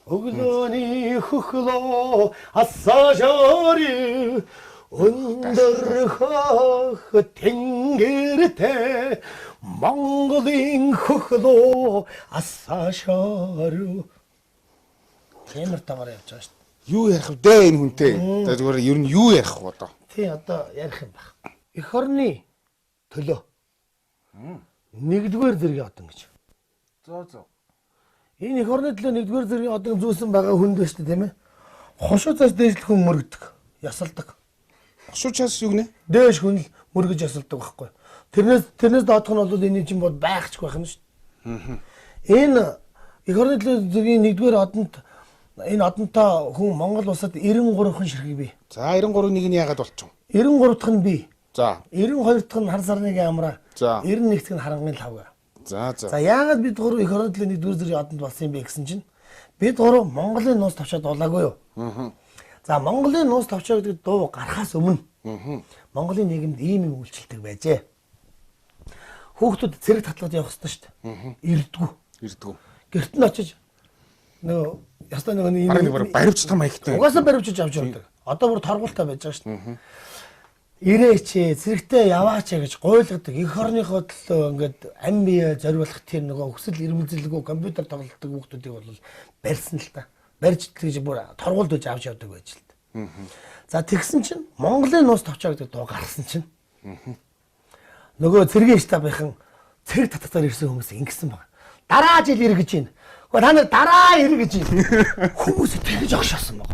Өглөөний хөхлөө асаашари өндөр хөх тэнгэртэй Монголын хөхлөө асаашари. Тэмэр тагаар явж байгаа шүү дээ. Юу ярих вэ энэ хүнтэй? За зүгээр ер нь юу ярих вэ одоо? Тий одоо ярих юм баг. Эх орны төлөө. Нэгдүгээр зэргийн одон гэж. Зөө зөө. Энэ эх орны төлөө нэгдүгээр зэргийн одон зүүсэн байгаа хүнд байна шүү дээ тийм ээ. Хошуу цаас дээшлэх хүн мөрөгдөг, ясалдаг. Хошуучаас юу гинэ? Дээш хүн л мөргөж ясалдаг байхгүй. Тэрнээс доодох нь бол энэ чинь бод байхчгүй байх юм шүү дээ. Энэ эх орны төлөө зэргийн нэгдүгээр одонд энэ одонтой хүн Монгол улсад 93 хүн ширхэг бий. За 93 нэг нь яагаад болчих вэ? 93 дахь нь би. За. 92 дахь нь хар сарныгийн амраа. За. 91 дахь нь харангийн лавга. За за. За яагаад бид гурав эх орны төлөө нэгдүгээр зэргийн одонд болсон юм бэ гэсэн чинь бид гурав Монголын нуус товчоод дуулаагүй юу? За Монголын нуус товчоо гэдэг дуу гарахаас өмнө Монголын нийгэмд ийм юм үйлчлдэг байжээ. Хүүхдүүд цэрэг татлагад явах ёстой шүү дээ. Ирдгүү. Ирдгүү. Гэрт нь очиж нөгөө ястаа нөгөө нэг нэг баривчтай маягтай. Угаасаа баривчиж авч явдаг. Одоо бүр торгуултай байж байгаа шүү дээ. Ирээч цэрэгтээ яваач гэж гуйлгадаг. Эх орныхоо төлөө ингээд ам бие зориулах тэр нөгөө өсөл ирмэлзэлгүй компьютер тоглолтог хүүхдүүдийг бол барьсан л та. Барьж гэж бүр торгуулд үж авч явдаг байж л та. За тэгсэн чинь Монголын нуус товчоо гэдэг дуу гарсан чинь нөгөө цэргийн штабынхан цэрэг татгатаар ирсэн хүмүүс ингэсэн баг. Дараа жил ир гэж байна. Гэхдээ та нар дараа ир гэж байна. Хүмүүс тэгж огшоосон баг.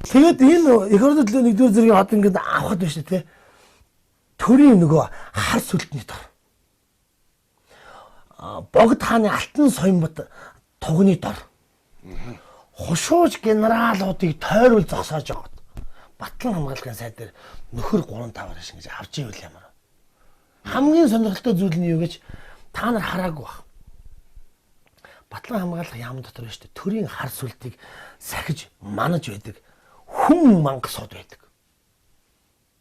Тэгээд энэ эх орны төлөө нэгдүгээр зэргийн од ингээд авахд биш үү те. Төрийн нөгөө хар сүлтний дор. Богд хааны алтан соёмбот тугны дор. Хушууж генералуудыг тойрол зогсоож байгаад Батлан хамгаалгын сайд дээр нөхөр 3 5-аар шиг ингэж авч ивэл ямар. Хамгийн сонирхолтой зүйл нь юу гэж та нар хараагүй баг. Батлан хамгаалах яам дотор биш үү? Төрийн хар сүлтийг сахиж манаж байдаг хүн мангасууд байдаг.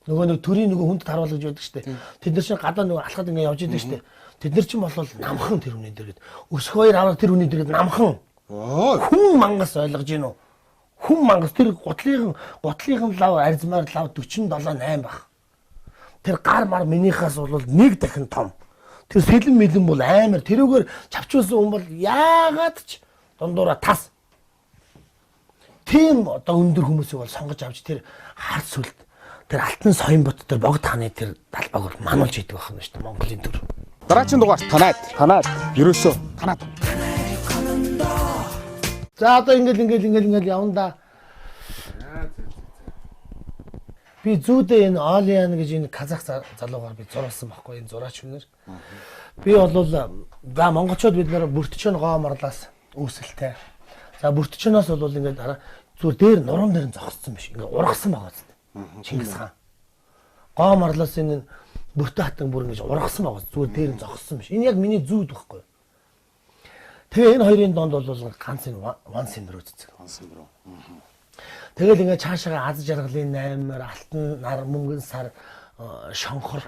Нөгөө нэг төрийн нөгөө хүнд таруулж байдаг шүү дээ. Тэд нар чинь гадаа нөгөө алхаад ингэ явж идэг шүү дээ. Тэд нар чинь болвол намхан тэр хүний дээр гээд өсөх хоёр аваар тэр хүний дээр гээд намхан. Хүн мангас ойлгож гин үү? Хүн мангас тэр гутлынхан лав арзмаар лав 47 8 баг. Тэр гар мар минийхээс бол нэг дахин том. Тэр сэлэн мэлэн бол амар. Тэрүүгээр чавчуулсан хүн бол яагаад ч дундуура тас. Тийм одоо өндөр хүмүүсийг бол сонгож авч тэр хар сүлд тэр алтан соёмбот тэр богд хааны тэр талбайг бол мануулж идэг байх нь шүү дээ Монголын төр. Дараагийн дугаар танаад ерөөсөө танаад. За одоо ингээл явна да. Би зүүдээ энэ Олиан гэж энэ казах залуугаар би зураасан байхгүй энэ зураач хүнээр. Би бол за монголчууд бид нар бүртчөн гоо марлаас үүсэлтэй. За бүртчөнөөс бол ингээд зүгээр дээр нуруунд дээр нь зогссон биш. Ингээд ургасан байгаа зү. Чингис хаан. Гоо марлаас энэ бүртэ хатан бүр ингэж ургасан байгаа. Зүгээр дээр нь зогссон биш. Энэ яг миний зүүд байхгүй. Тэгээ энэ хоёрын донд бол ганц энэ ван сэмбрүү цэцэг. Ван сэмбрүү. Тэгэл ингээ цаашаа аз жаргалын наймаар алтан нар мөнгөн сар шонхор.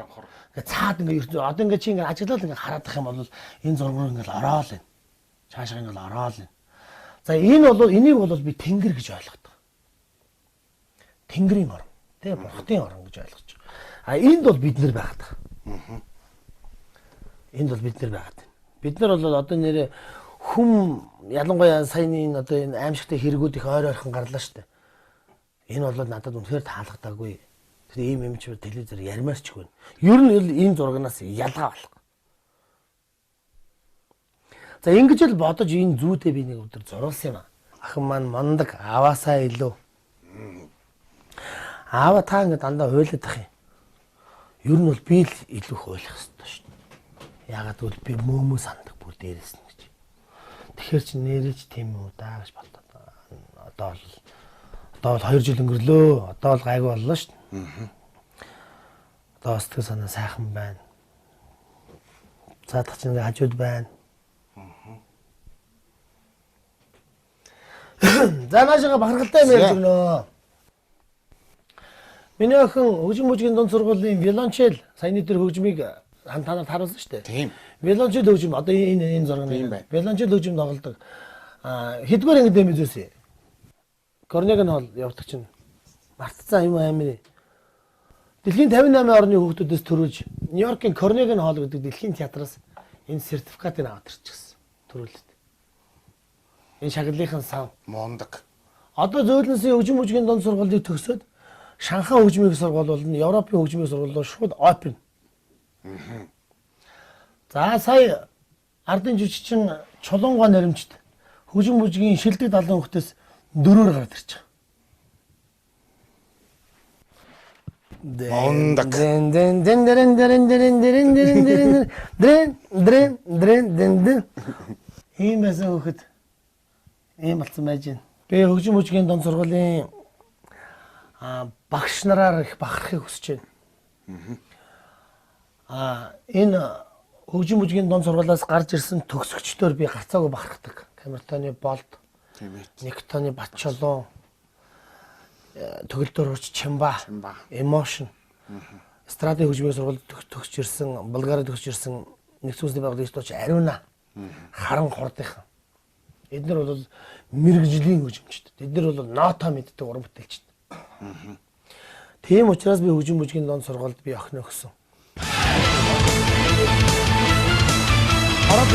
Ингээ цаад ингээ ертөнц одоо ингээ чи ингээ ажиглал ингээ хараадах юм бол энэ зургаар ингээ ороол байна. Цаашаа ингээ ороол байна. За энэ бол энийг бол би тэнгэр гэж ойлгодог. Тэнгэрийн орон. Тэ бурхтын орон гэж ойлгож байгаа. А энд бол бид нэр байгаад байгаа. Энд бол бид нэр байгаад байна. Бид нар бол одоо нэрээ хүм ялангуяа саяны энэ одоо энэ аимшигтай хэрэгүүд их ойр ойрхон гарлаа шүү дээ. Энэ бол надад үнэхээр таалагдаагүй. Тэр ийм юм чи телевизээр ярмаар ч үгүй. Ер нь энэ зурагнаас ялгаа болох. За ингэж л бодож энэ зүүдээ би нэг өдөр зуруулсан юм аа. Ахын маань мундаг ааваасаа илүү. Аава та ингэ дандаа уйлаад ах юм. Ер нь бол би л илүү их уйлах ёстой шүү дээ. Яагаад гэвэл би мөөмөө сандаг бүр дээрээс нь гэж. Тэгэхээр чи нэрэж тийм үү даа гэж бодлоо. Одоо бол 2 жил өнгөрлөө. Одоо бол гайгүй боллоо шүү дээ. Одоо сэтгэл санаа сайхан байна. Цаадах чинь ингээ хажууд байна. За наашаага бахархалтай юм ярьж өгнө. Миний охин хөгжим бүжгийн дунд сургуулийн виолончел саяны дээр хөгжмийг танаар харуулсан шүү дээ. Тийм. Виолончел хөгжим одоо энэ энэ зураг нь виолончел хөгжим тоглодог. Хэдгээр ангид юм үзүүлсэн. Корнег нь бол явдаг чинь мартцсан юм амир. Дэлхийн 58 орны хүүхдүүдээс төрүүлж Нью-Йоркийн Корнег нь хоол гэдэг дэлхийн театраас энэ сертификатыг аваад ирчихсэн. Төрүүлэлт. Энэ шагналынхан сан. Мундаг. Одоо зөөлөнсөн хөгжим бүжгийн дунд сургуулийг төгсөөд Шанхай хөгжмийн сургууль бол Европын хөгжмийн сургууль бол шууд open. За сая ардын жүжигчин Чулуунгоо наримчд хөгжим бүжгийн шилдэг 70 хүүхдээс дөрөөр гараад ирчих. Мундаг. Дэн дэн дэн дэн дэн дэн дэн дэн дэн дэн дэн дэн дэн дэн. Ийм байсан хүүхэд ийм болсон байж байна. Би хөгжим бүжгийн дунд сургуулийн багш нараар их бахархыг хүсэж байна. Энэ хөгжим бүжгийн дунд сургуулиас гарч ирсэн төгсөгчдөр би гарцаагүй бахархдаг. Камертоны Болд, Никтоны Батчолон, төгөлдөр хурц Чимба, Emotion, Эстрадын хөгжмийн сургуульд төгсөж ирсэн, Булгарид төгсөж ирсэн нэгдсэн үндэсний байгууллагын дууч Ариуна, Харан хурдынхан. Эднэр бол мэргэжлийн хөгжимчд. Эднэр бол ноото мэддэг уран бүтээлчд. Тийм учраас би хөгжим бүжгийн дунд сургуульд би охин өгсөн. Ороод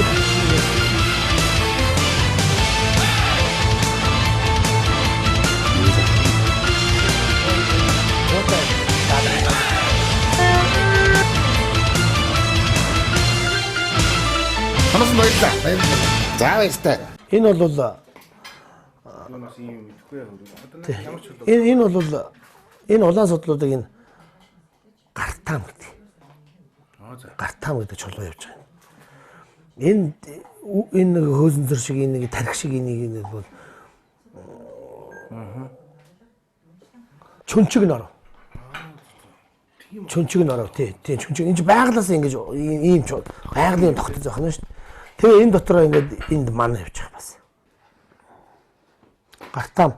Хамаас баярлалаа. За баяртай. Энэ бол энэ бол энэ улаан судлуудыг энэ гартаам гэдэг. Гартаам гэдэг чулуу явж байгаа. Энэ нэг хөөзөнзөр шиг энэ нэг тархи шиг энийг нэг бол чүнчиг норов. Чүнчиг норов тий. Тий чүнчиг энэ байглаас ингэж ийм байгалийн тогтцоо зохино шүү дээ. Тэгээ энэ дотроо ингээд энд ман явж байгаа бас. Гартаам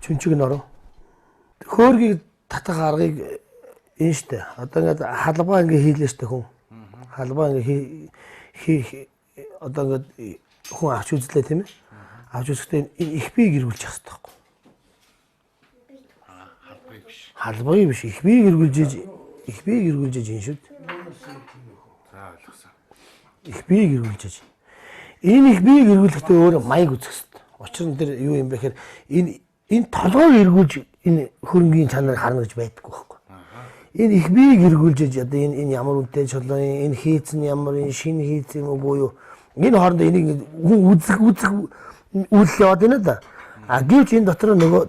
чүнчиг норов. Хөөргийг татах аргыг энэ штэ. Одоо ингээд халбаа ингээ хийлээ штэ хүн. Халбаа ингээ хий одоо ингээд хүн авч үзлээ тийм ээ. Авч үзэхдээ энэ их биеийг эргүүлж явах хэрэгтэй байхгүй. Халбай биш. Их биеийг эргүүлж их биеийг эргүүлж энэ шүү дээ. За ойлгосон. Их биеийг эргүүлж. Энэ их биеийг эргүүлэхдээ өөрөө маяг үзэх хэрэгтэй. Учир нь тэр юу юм бэ гэхээр энэ толгойг эргүүлж энэ хөрөнгийн чанарыг харна гэж байдаггүй байхгүй. Энэ их биеийг эргүүлж одоо энэ ямар үнэтэй чулуу, энэ хийц нь ямар, энэ шинэ хийц юм уу юу. Энэ хоорондоо энийг хүн үзэх үйл яваад байна да. А гэвч энэ дотор нөгөө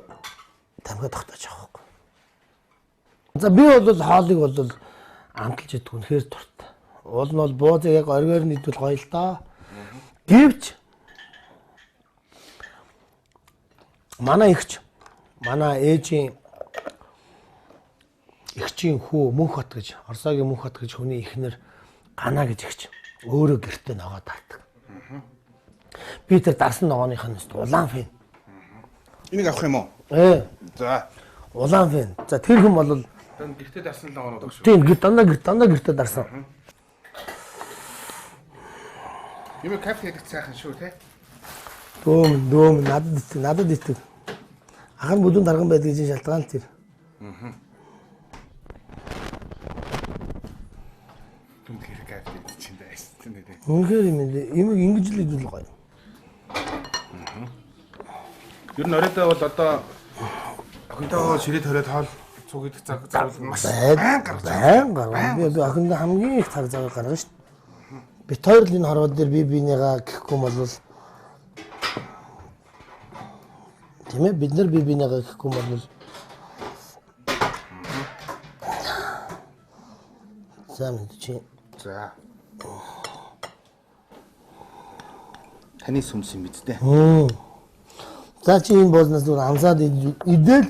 тамхи тогтоож байгаа байхгүй. За би бол хоолыг бол амталж идэх үнэхээр дуртай. Уул нь бол буузыг яг оргиор нь идвэл гоё л доо. Гэвч манай эгч, манай ээжийн Эгчийн хүү Мөнхбат гэж, Орсоогийн Мөнхбат гэж хүний эхнэр Гана гэж эгч өөрөө гэртээ ногоо дардаг. Би тэр дарсан ногооных нь улаан фэн. Энийг авах юм уу? За. Улаан фэн. За тэр хүн бол гэртээ дарсан ногоонууд багш. Тийм, дандаа гэртээ дарсан. Юм кофе хийх сайхан шүү те. Дөөм надад итэг. Ахын бүдүүн дарган байдаг гэж шалтгаан л тэр. Түнхээр кофе идэх чинь дайсан нэ. Үнэхээр юм юм ингэж л идвэл гоё. Ер нь оройдоо бол одоо охинтойгоо ширээ ториод хоол цуг идэх цаг зав маш сайн гаргаж байна. Би охиндоо хамгийн их цаг зав гаргана шүү дээ. Бит хоёр л энэ хорвоо дээр бие биенийгаа гэхгүй бол тийм ээ, бид нар бие биенийгаа гэхгүй бол за мэдчихье. За. Таны сүмс юм биз дээ. За чи энэ буузнаас зүгээр амсаад идэл.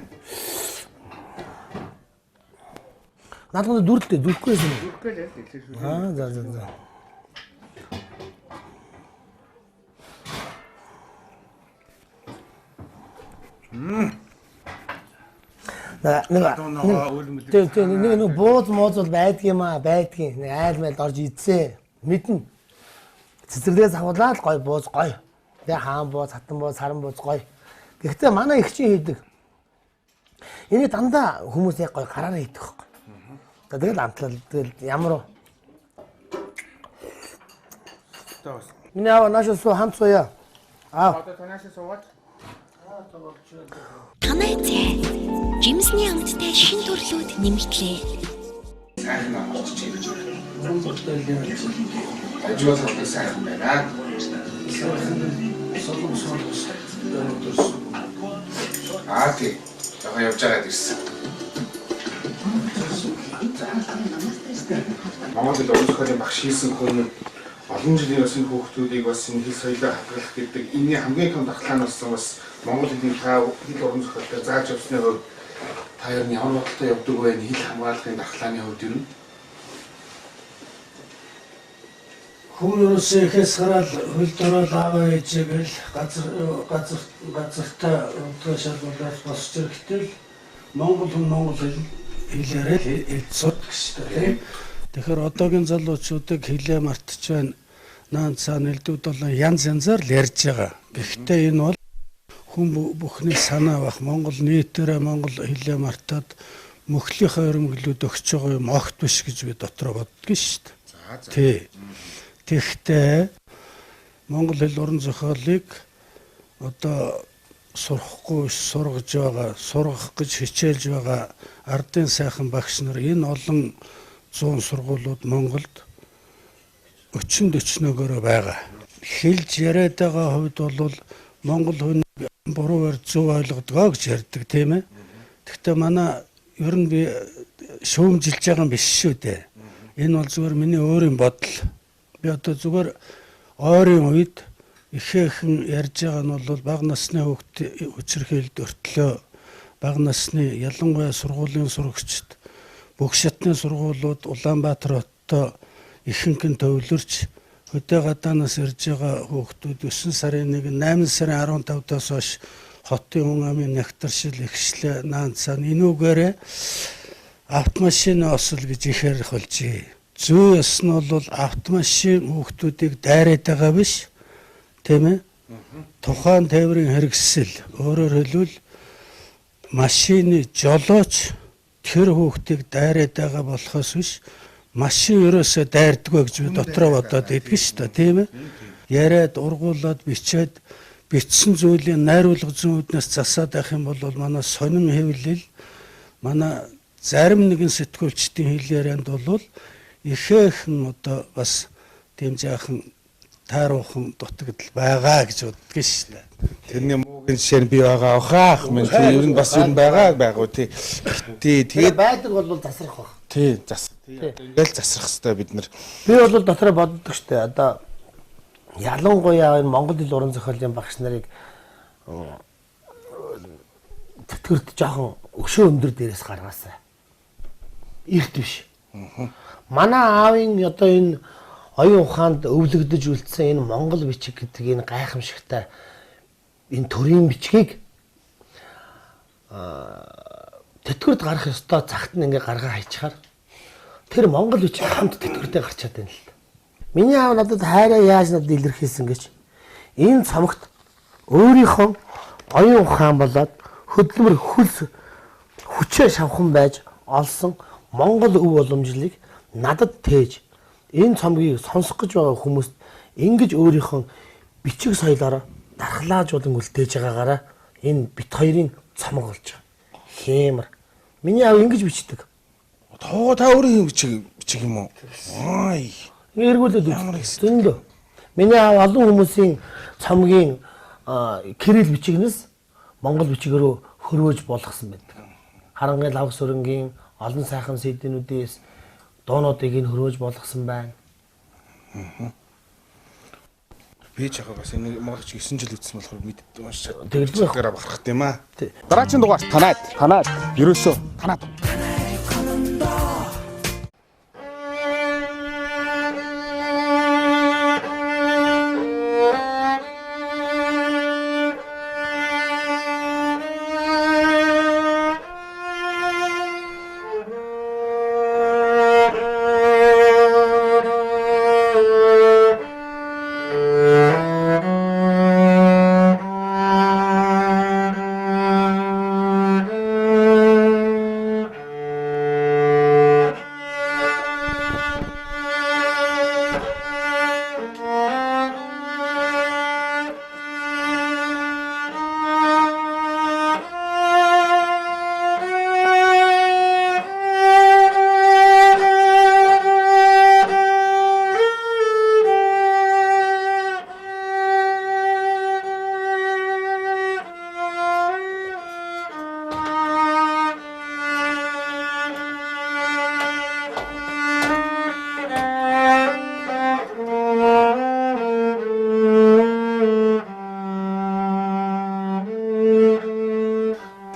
Наадмын дүрлээ дүрхгүй байсан юм. Дүрхгүй л хэлээ шүү. Аа за за за. Нэг нэг бууз мууз бол байдгийн юм аа, байдгийн. Нэг айл майл орж идсэн. Мэднэ. Цэцэрлэгээс авахлаа л гоё бууз гоё. Тэгээ хаан бууз, хатан бууз, саран бууз гоё. Гэхдээ манай их чинь хийдэг. Энийг дандаа хүмүүс яг гоё гараараа хийдэг байхгүй. За тэгэл амтлал тэгэл ямар уу. Миний аав наашаа суу хамт сууя. Аа. Одоо танаашаа суугаад. Танай цай. Жимсний амттай шин төрлүүд нэмэгдлээ. Сайхан авчиж гэж байна. Ажиглал сайхан байна. Аа тий. Яг явж байгаад ирсэн. Монгол хэл уран зохиолын багш хийсэн хүн олон жилийн бас энэ хүүхдүүдийг бас энэ хэл соёлоо хадгалах гэдэг энэний хамгийн том дархлаа нь болсон бас монгол хэлний та хэл уран зохиолтой зааж явсны хувьд та ер нь ямар бодолтой явдаг вэ? Хэл хамгаалахын дархлааны хувьд ер нь Хүн ерөөсөө ихээс гараад хөл дороод ааваа ээжээгээл газартай өдрөө шалгуулаад босч ирэхдээ л монгол хүн монгол хэлээрээ л сурдаг шүү дээ. Тэгэхээр одоогийн залуучуудыг хэлээ мартаж байна. Наан цаана элдвүүд болон янз янзаар л ярьж байгаа. Гэхдээ энэ бол хүн бүхний санаа бах. Монгол нийтээрээ монгол хэлээ мартаад мөхлийнхээ өрөмөглүүд өгч байгаа юм огт биш гэж би дотроо боддог шүү дээ. Тий. Тэгэхдээ монгол хэл уран зохиолыг одоо сурахгүй сургаж байгаа, сургах гэж хичээлж байгаа ардын сайхан багш нар энэ олон 100 сургуулиуд Монголд 40-40-көөрөө байгаа. Хэлж яриад байгаа хувьд бол монгол хүн буруу зөв ойлгодгоо гэж ярьдаг, тийм ээ. Гэхдээ манай ер нь би шүүмжилж байгаа юм биш шүү дээ. Энэ бол зүгээр миний өөрийн бодол. Би одоо зүгээр ойрын үед ихээхэн ярьж байгаа нь бол бага насны хүүхд хүчирхийлэлд өртлөө бага насны ялангуяа сургуулийн сурагчид бүх шатны сургуулиуд Улаанбаатар хоттой ихэнх нь төвлөрч хөдөө гадаанаас ирж байгаа хүүхдүүд 9 сарын 1, 8 сарын 15-аас хойш хотын хүн амын нягтаршил ихшлээ наан цаана энүүгээрээ автомашин осол гэж их ярих болжээ. Зүй ёс нь бол автомашин хүүхдүүдийг дайраад байгаа биш, тийм ээ. Тухайн тээврийн хэрэгсэл, өөрөөр хэлбэл машины жолооч тэр хүүхдийг дайраад байгаа болохоос биш, машин ерөөсөө дайрдаггүй гэж би дотроо бодоод идэх шүү дээ, тийм ээ. Яриад, ургуулад, бичээд бичсэн зүйлийн найруулга зүйн үүднээс засаад байх юм бол манай сонин хэвлэл, манай зарим нэгэн сэтгүүлчдийн хэл ярианд бол ихээхэн одоо бас тийм жаахан тааруухан дутагдал байгаа гэж боддог шүү дээ. Тэрний муугийн жишээ нь би байгаа охаах минь тий ер нь бас ер нь байгаа байгуу тий. Тий тэгээд байдаг бол засрах баг. Тий зас. Ингээл засрах хэрэгтэй бид нар. Би бол дотроо боддог шүү дээ. Одоо ялангуяа энэ Монгол хэл уран зохиолын багш нарыг тэтгэврт жоохон өшөө өндөр дээрээс гаргаасай. Эрт биш. Манай аавын одоо энэ оюун ухаанд өвлөгдөж үлдсэн энэ монгол бичиг гэдэг энэ гайхамшигтай энэ төрийн бичгийг тэтгэврт гарах ёстой цагт нь ингээ гаргаа хайчихаар тэр монгол бичиг хамт тэтгэвртэй гарчаад байна л та. Миний аав надад хайраа яаж надад илэрхийлсэн гэж энэ цомогт өөрийнхөө оюун ухаан болоод хөдөлмөр хөлс хүчээ шавхан байж олсон монгол өв боломжлыг надад тээж энэ цомгийг сонсох гэж байгаа хүмүүст ингэж өөрийнхөө бичиг соёлоороо дархлаажуулан үлдээж байгаагаараа энэ бит хоёрын цомог болж байгаа. Хэмэр. Миний аав ингэж бичдэг. Тоогоо та өөрөө юм бичиг юм уу? Ой. Ингээ эргүүлээд үздэг. Зөндөө. Миний аав олон хүмүүсийн цомгийн кирилл бичигнээс монгол бичиг рүү хөрвөөж болгосон байдаг. Харангийн лавг сүрэнгийн олон сайхан сэдвнүүдээс дуунуудыг нь хөрвөөж болгосон байна. Би ч яг бас энэ Монгол бичиг 9 жил үзсэн болохоор мэддэг маш Тэгэлгүй. Тэгэхээр бахархах юм аа. Дараагийн дугаар танаад ерөөсөө танаад.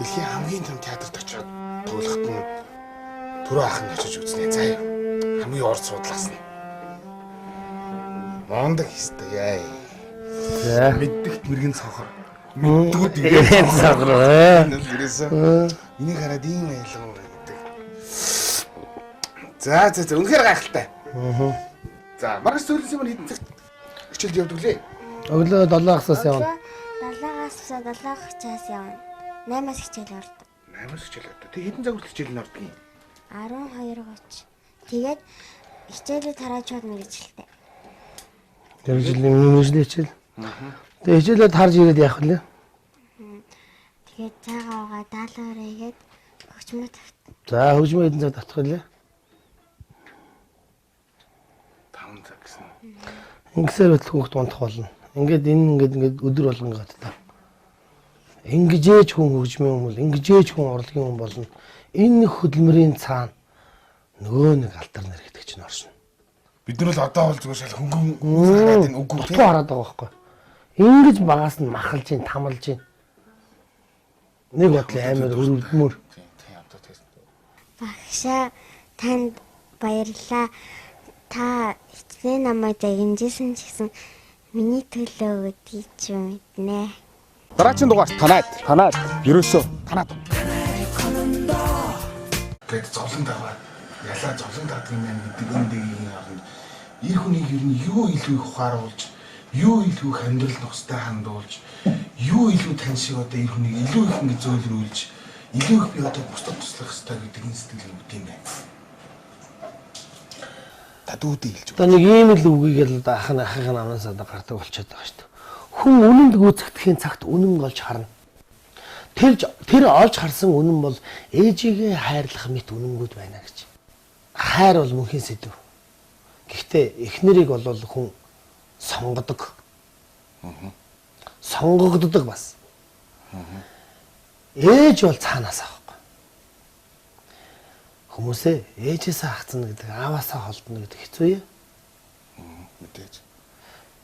Дэлхийн хамгийн том театрт очиод тоглоход нь түрүү ах нь очиж үзнэ заа. Хамгийн урд судлаас нь. Мондог хийстэй яа. За. Мэддэгт мэрэгэн цонхор. Мэддгүүд Мэрэгэн цонхор, ээ. Ерөөсөө энийг хараад ийм аялган гэдэг. За за за үнэхээр гайхалтай. За маргааш сүүлийн юм хэдэн цагт хичээлд явдаг лээ? Өглөө 7:00-аас явна. 7-аас 7:30-аас явна. 8-аас хичээл ордог. 8-аас хичээл ордог. Тэг хэдэн цаг хүртэл хичээл нь ордог юм? 12:30. Тэгээд хичээлээ тараад шууд мэргэжилтэй. Мэргэжлийн мэргэжлийн хичээл. Тэгээ хичээлээ тарж ирээд яах вэ? Тэгээд цаагаа угаа даалгавар хийгээд хөгжмөө тавт. За хөгжмөө хэдэн цаг татах вэ? 5 цаг гэсэн. Ингэсээр байтал хүүхд унтах болно. Ингээд энэ ингээд ингээд өдөр болгон гадтай. Ингэжээж хүн хөгжмийн хүн бол ингэжээж хүн урлагийн хүн болно. Энэ нэг хөдөлмөрийн цаана нөгөө нэг алдар нэр гэдэг чинь оршино. Бид нар л одоо бол зүгээр шал хөнгөн хараад энэ үгүй Дутуу хараад байгаа байхгүй. Ингэж багаас нь махалж ин тамалж ин. Нэг бодлоо амар өрөвдмөр. Тийм тийм одоо тийм. Багшаа танд баярлалаа. Та хичнээн намайг загинжсэн ч гэсэн миний төлөө гэдгийг чи мэднэ. Дараагийн дугаар танаад ерөөсөө танаад. Гэт зовлон даваад ялаа зовлон даадаг юм байна гэдэг энэ дэгийн хооронд эр хүнийг ер нь юу илүү их ухааруулж, юу илүү их амьдрал нухацтай хандуулж, юу илүү тань шиг одоо эр хүнийг илүү их ингэ зөөлрүүлж, илүү их би одоо бусдад туслах хэрэгтэй гэдэг энэ сэтгэл үүдээ юм байна. Та дүүдээ хэлж Одоо нэг ийм л үгийг л одоо ах нь ахын амнаас одоо гардаг болчиход байгаа шүү дээ. Хүн үнэнд гүйцэтгэхийн цагт үнэн олж харна. Тэр олж харсан үнэн бол ээжигээ хайрлах мэт үнэнгүүд байна гэж. Хайр бол мөнхийн сэдв. Гэхдээ эхнэрийг бол хүн сонгодог. Сонгогддог бас. Ээж бол цаанаас авахгүй. Хүмүүсээ ээжээсээ хагцна гэдэг, ааваасаа холдно гэдэг хэцүү юм. мэдээж.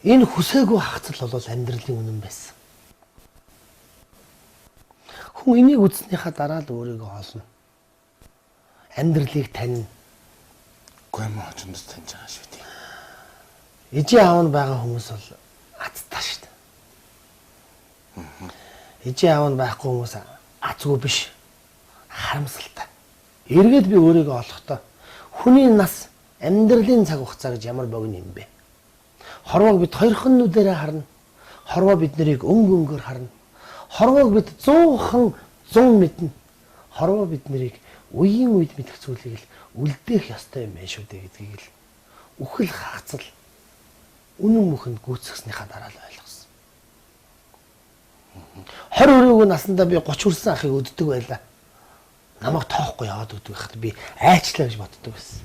Энэ хүсээгүй хагцал бол амьдралын үнэн байсан. Хүн энийг үзснийхаа дараа л өөрийгөө олно. Амьдралыг танина. Үгүй юм хожимд таньж байгаа шүү дээ. Ижийн аав нь байгаа хүмүүс бол азтай шүү дээ. Ижийн аав нь байхгүй хүмүүс азгүй биш. Харамсалтай. Эргээд би өөрийгөө олохдоо хүний нас амьдралын цаг хугацаа гэж ямар богино юм бэ? Хорвоог бид хоёрхан нүдэрээ харна. Хорвоо бид нарыг өнгө өнгөөр харна. Хорвоог бид 100хан 100 мэднэ. Хорвоо бид нарыг үеийн үед мэдэх зүйлийг л үлдээх ёстой юм байна шүү дээ гэдгийг л үхэл хагацал үнэн мөхөнд гүйцэгснийхаа дараа л ойлгосон. 20 өрөөгөө насандаа би 30 хүрсэн ахыг өддөг байлаа. Намайг тоохгүй яваад өгдөг байхад би айчлаа гэж боддог байсан.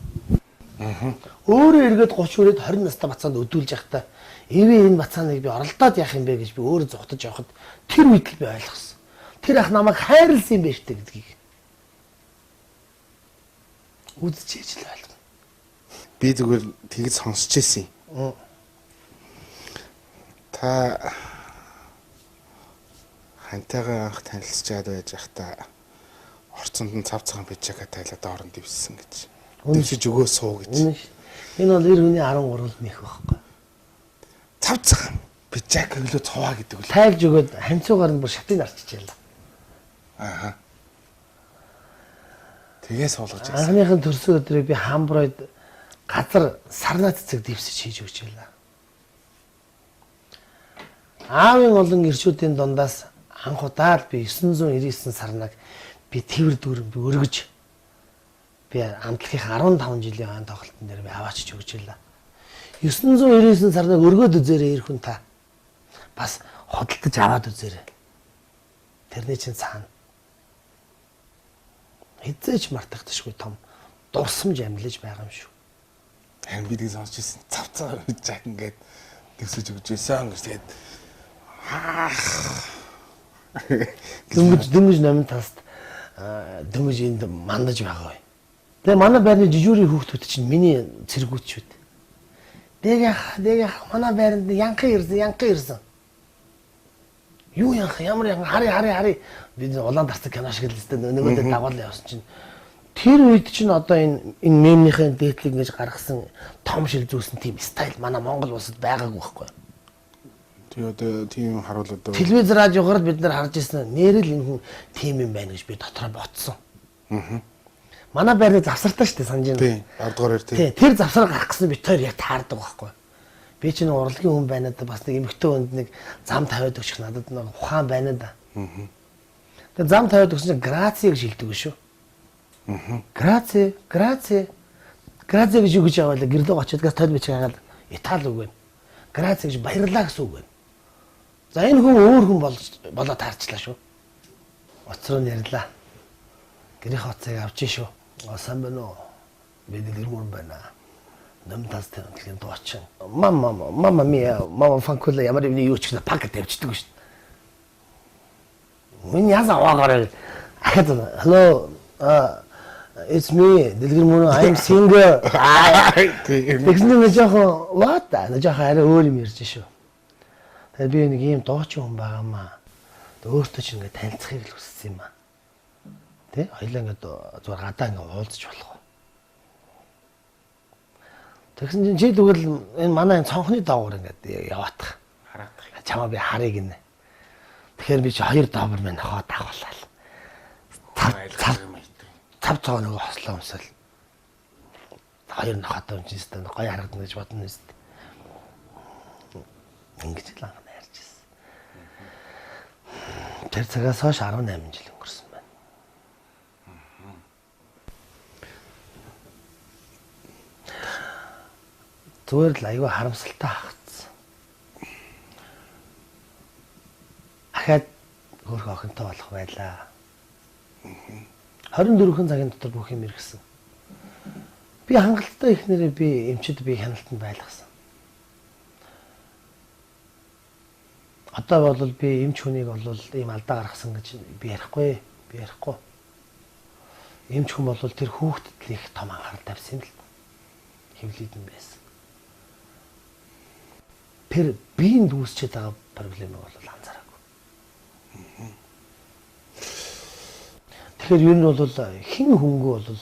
Өөрөө эргээд 30 хүрээд 20 настай бацаанд өдүүлж явахдаа эвээ энэ бацааныг би оролдоод яах юм бэ гэж би өөрөө зугтаж явахад тэр үед л би ойлгосон. Тэр ах намайг хайрлсан юм байна шүү дээ гэдгийг. Үзчихэж л ойлгоно. Би зүгээр тэгж сонсч ирсэн. Та хантайгаа анх танилцчаад байж байхдаа орцонд нь цав цагаан пижака тайлаад оронд ивсэн гэж. Дэвшиж өгөө суу гэж. Энэ бол 90 хүний 13-нд нэх байхгүй. Цав цагаан пижака өлөө цуваа гэдэг үл. Тайлж өгөөд ханцуугаар нь бүр шатыг арчиж ялаа. Ааха. Тэгээ суулгаж байсан. Анхныхын төрсөн өдрийг би Хамбройд газар сарнаа цэцэг дэвсэж хийж өгч байлаа. Аавын олон гэрчүүдийн дундаас анх удаа л би 999 сарнаг би тэрвэр дүүрэн би өргөж би амтлагийн 15 жилийн хаан тоглолтын дээр би аваачиж өгч байлаа. 999 сарнаг өргөөд үзээрэй эр хүн та. Бас худалдаж аваад үзээрэй. Тэрний чинь цаана хэзээ ч мартагдашгүй том дурсамж амьлаж байгаа юм шүү. Харин би тийг сонсч ирсэн. Цав цагаан пижак ингээд дэвсэж өгч байсан гэж тэгээд Дөнгөж номын таст дөнгөж энд мандаж байгаа бай. Тэгээ манай байрны жижүүрийн хүүхдүүд чинь миний цэргүүд шүү дээ. Дэг манай байранд янхан ирсэн. Юу янхан ямар янхан хари би улаан дарцаг кино шиг л өстэй нөгөөдөө дагуул явсан чинь тэр үед чинь одоо энэ мемнийхэн дээдлийг ингэж гаргасан том шил зүүсэн тийм стайл манай Монгол улсад байгаагүй байхгүй. Тий одоо тийм харуул одоо телевиз радиогоор бид нар харж ирсэн нэрэл энэ хүн тийм юм байна гэж би дотроо ботсон. Манай байрны завсартай шүү дээ санаж байна. Тий 10 дугаар тий. Тий тэр завсар гарах гэсэн бит хоёр яг таардаг байхгүй. Би чинь урлагийн хүн байна да бас нэг эмэгтэй хүнд нэг зам тавиад өгчих надад нэг ухаан байна да. Тэгээ зам тавиад өгсөн чинь граци гэж хэлдэг шүү. Граци гэж юу гэж яваалаа гэрлөө очиод газ тойл бичиг хагаад Итали үг байна. Граци гэж баярлаа гэсэн үг байна. За энэ хүн өөр хүн болоо таарчлаа шүү. Оцроо нэрлээ. Гэрийн хоцыг авч шүү. Сайн байна уу? Би дэлгэрмөр байна. Ном тас тэмдэглэлийн дуучин. Мама миа, мама фанкула ямар юмны юу ч гэсэн пак тавьчихдаг шүү. Миний яасан аваагаар ахад hello it's me дэлгэрмөр I'm singer. Тэгсэн чинь жоохон what? Жоохон арай өөр юм ярьж шүү. Тэгээд би нэг ийм дуучин хүн байгаа маа. Өөртөө ч ингээд танилцахыг л хүссэн юм аа. Тэ? Хоёлаа ингээд зүгээр гадаа ингээд уулзч болох уу? Тэгсэн чинь чи тэгвэл энэ манай энэ цонхны доогуур ингээд яваатах. Хараадах. Чамаа би харъя гинэ. Тэгэхээр би чи хоёр дообор мань хоо дагууллаа. Цав цоо нөгөө хослоо өмсөл. Хоёр нохотой юм чинь өстой гоё харагдана гэж бодно өстой. Ингэж л анх найрч ирсэн. Тэр цагаас хойш 18 жил өнгөрсөн байна. Зүгээр л аюу харамсалтай хагцсан. Ахаад хөөрхөн охинтой болох байлаа. 24 цагийн дотор бүх юм эргэсэн. Би хангалттай ихнэрээ би эмчид би хяналтанд байлгасан. Одоо бол би эмч хүнийг бол ийм алдаа гаргасан гэж би ярихгүй. Би ярихгүй. Эмч хүн бол тэр хүүхдэд л их том анхаарал тавьсан юм л. Хэвлийдэн байсан. Тэр биеинд үүсчээд байгаа проблемыг бол анзаараагүй. Тэгэхээр ер нь бол хэн хөнгөө бол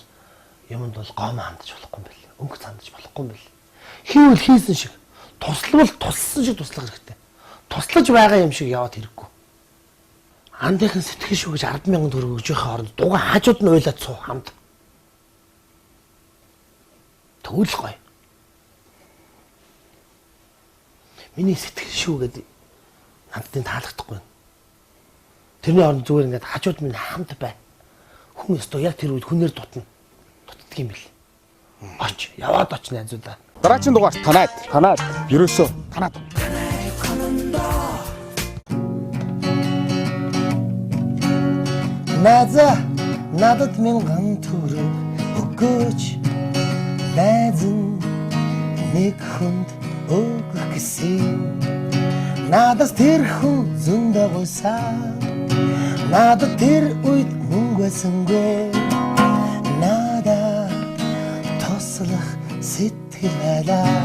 юмд бол гоомоо хандаж болохгүй юм бэл. Өнгө хандаж болохгүй юм бэл. Хийвэл хийсэн шиг, туславал туссан шиг туслах хэрэгтэй. Туслаж байгаа юм шиг яваад хэрэггүй. Андынхан сэтгэл шүү гэж 100000 төгрөг өгж байхын оронд дугаа хажууд нь уйлаад суу хамт. Тэгвэл гоё. Миний сэтгэл шүү гэдэг надад энэ таалагдахгүй байна. Тэрний оронд зүгээр ингээд хажууд минь хамт бай. Хүн өстөө яг тэр үед хүнээр дутна. Дутдаг юм бэл. Оч, яваад оч найзуудаа. Дараагийн дугаар танаад, танаад, ерөөсөө танаад. Найзаа надад мянган төгрөг өгөөч. Найз нь нэг хүнд өгөх гэсэн. Надаас тэр хүн зөндөө гуйсан. Надад тэр үед мөнгө байсангүй. Надад туслах сэтгэл байлаа.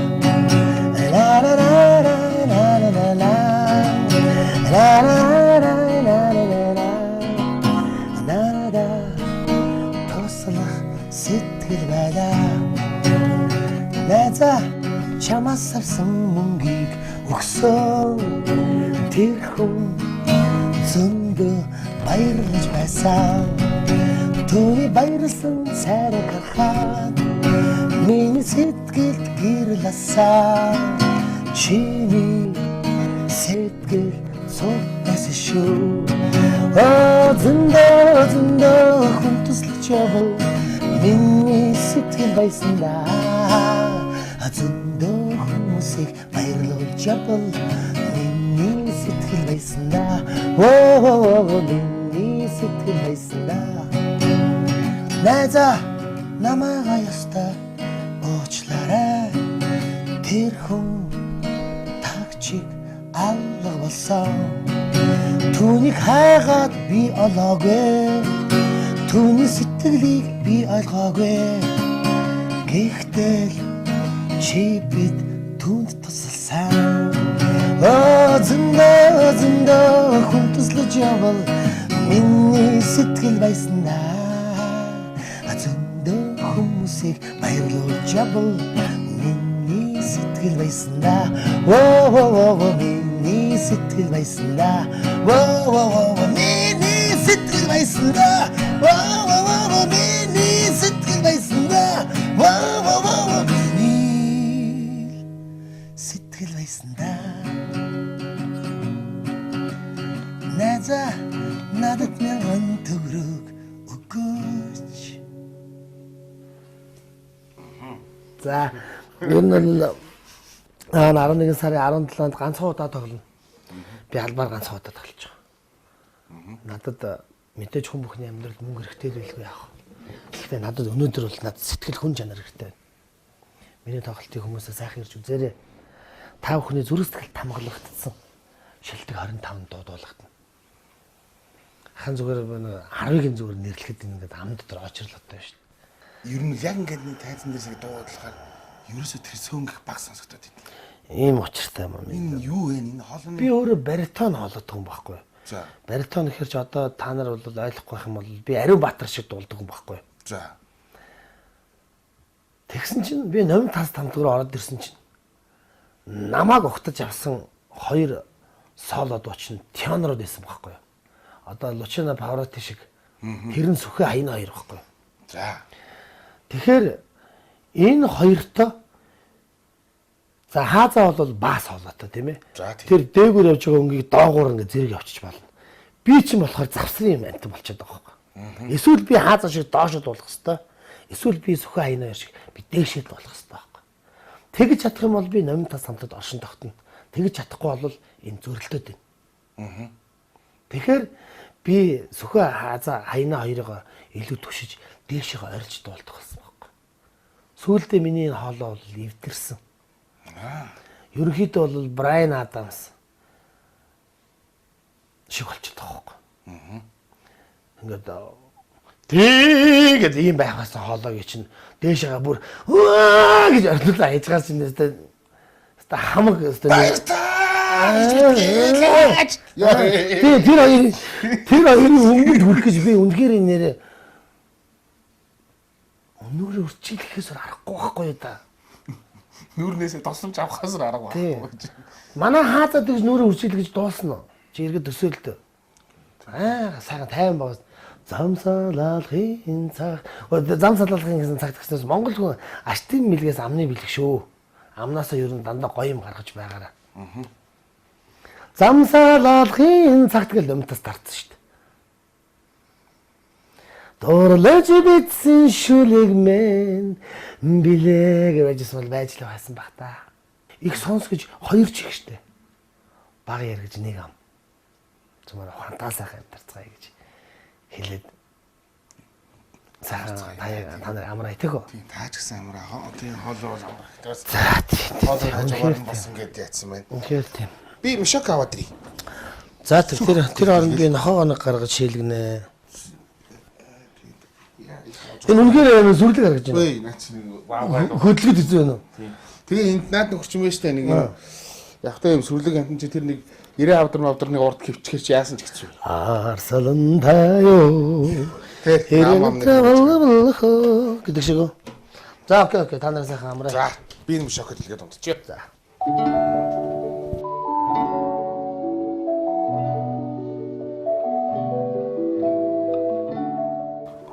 Ла ла ла ла ла ла ла. Ла ла ла ла ла ла. Надад туслах сэтгэл байлаа. Найзаа чамаас авсан мөнгийг өгсөн. Тэр хүн зөндөө баярлаж байсан. Түүний баярлсан царайг харахад миний сэтгэлд гэрласан. Чиний сэтгэл цуг байсан шүү. Оо зөндөө зөндөө хүн туслаж явал миний сэтгэл байсан да. Зөндөө хүмүүсийг баярлуулж явал миний сэтгэл байсан да. Оо миний сэтгэл байсан да. Найзаа намайг ёстой уучлаарай. Тэр хүн тагчиг алга болсон. Түүнийг хайгаад би олоогүй. Түүний сэтгэлийг би ойлгоогүй. Гэхдээ л чи бид түүнд тусалсан. Оо зөндөө зөндөө хүн туслаж явал миний сэтгэл байсан да. Зөндөө хүмүүсийг баярлуулж явал миний сэтгэл байсан да. Оо оо миний сэтгэл байсан да. Оо оо миний сэтгэл байсан да. Оо оо миний сэтгэл байсан да. Оо оо миний сэтгэл байсан да. Найзаа надад мянган төгрөг өгөөч. За ер нь бол 11 сарын 17-нд ганцхан удаа тоглоно. Би албаар ганцхан удаа тоглож байгаа. Надад мэдээж хүн бүхний амьдралд мөнгө хэрэгтэй л байлгүй яах вэ? Гэхдээ надад өнөөдөр бол надад сэтгэл хүн чанар хэрэгтэй байна. Миний тоглолтыг хүмүүсээ сайхан ирж үзээрэй. Та бүхний зүрх сэтгэл тамгалагдсан шилдэг 25 дуу дуулагдана. Хан зүгээр 10-ыг нь зүгээр нэрлэхэд ингээд ам дотор очирлоотой шүү дээ. Ер нь яг ингээд нэг тайзан дээр шиг дуу бодлохоор ерөөсөө тэр сөөнгөх баг сонсогдоод идэв. Ийм учиртай юм аа. Энэ юу вэ? Энэ хоолны Би өөрөө баритон хоолойтой хүн байхгүй. За. Баритон гэхэр чи одоо та нар бол ойлгохгүй байх юм бол би Ариун Баатар шиг дуулдаг хүн байхгүй. За. Тэгсэн чинь би номин тас тамдаг руу ороод ирсэн чинь намайг ухтаж авсан хоёр соло дуучин тенород байсан байхгүй. Одоо Лучино Паваротти шиг тэр нь сүхэ хаяна хоёр байхгүй. За. Тэгэхээр энэ хоёртой за хаазаа бол бас хоолойтой тийм ээ. Тэр дээгүүр явж байгаа өнгийг доогуур ингээ зэрэг явчих болно. Би чинь болохоор завсрын юм амт болчиход байгаа байхгүй. Эсвэл би хаазаа шиг доошо дуулах хэвээр. Эсвэл би сүхэ хаяна шиг би дээшээ дуулах хэвээр байхгүй. Тэгж чадах юм бол би номин тас хамтад оршин тогтно. Тэгж чадахгүй бол энэ зөрөлдөд байна. Тэгэхээр би сүхэ хаазаа хаяна хоёрыг илүү түшиж дээшээ орилж дуулах болсон байхгүй. Сүүлдээ миний энэ хоолой бол эвдэрсэн. Ерөнхийдөө бол Брайан Адамс шиг болчиход байгаа байхгүй. Ингээд тэгээд ийм байх байсан хоолойг чинь дээшээгээ бүр үаа гэж ордлоо хайжгаас чинь өстой хамаг өстой тий тэр хоёрын өнгөнд хүрэх гэж би үнэхээр нэрээ Өнөөрөө үрчийлэхээс аргагүй байхгүй юу да. Нүүрнээсээ тосламж авахаас арга байхгүй гэж. Манай хаазаад гэж нүүрээ үрчийлэх гэж дуусна уу? Чи эргээд төсөөлтөө. Аа сайхан тайван байгаас зам салаалахын цаг. Зам салаалахын гэсэн цагт гэснээс Монгол хүн аштын мэлгээс амны бэлэг шүү. Амнаасаа ер нь дандаа гоё юм гаргаж байгаараа. Зам салаалахын цагт гэл өмтөс тарцсан шүү дээ. Дурлаж битсэн шүлэг мэн билээ гэж байжсэн бол байж л байсан бах та. Их сонс гэж хоёр чих штэ. Баг яар гэж нэг ам. Зүмээр ухаантаа сайхан амьдарцгаая гэж хэлээд сайхан та нар амар айтаг. Тийм таа ч гэсэн амар тийм хоол бол амар. За тийм. Хоол хажуугаар нь бас ингээд яатсан байна. Үнэхээр тийм. Би мишок аваад ирье. За тэр хооронд би нохоо гоног гаргаж шийлгэнэ. Энэ үнэхээр амар сүрлэг гаргаж байна. Үгүй наач нэг вау вау. Хөдөлгөд хэзээ байна уу? Тэгээ энд наад нөхөрч юм байна штэ нэг юм. Яг та юм сүрлэг амтэн чи тэр нэг 90 авдар мавдар нэг урд хөвчхэр чи яасан ч хэцүү. Арсалан таяо. Гэдэг шиг үү? За окей окей та нар сайхан амраа. За би нэг шокод хэлгээд унтчих. За.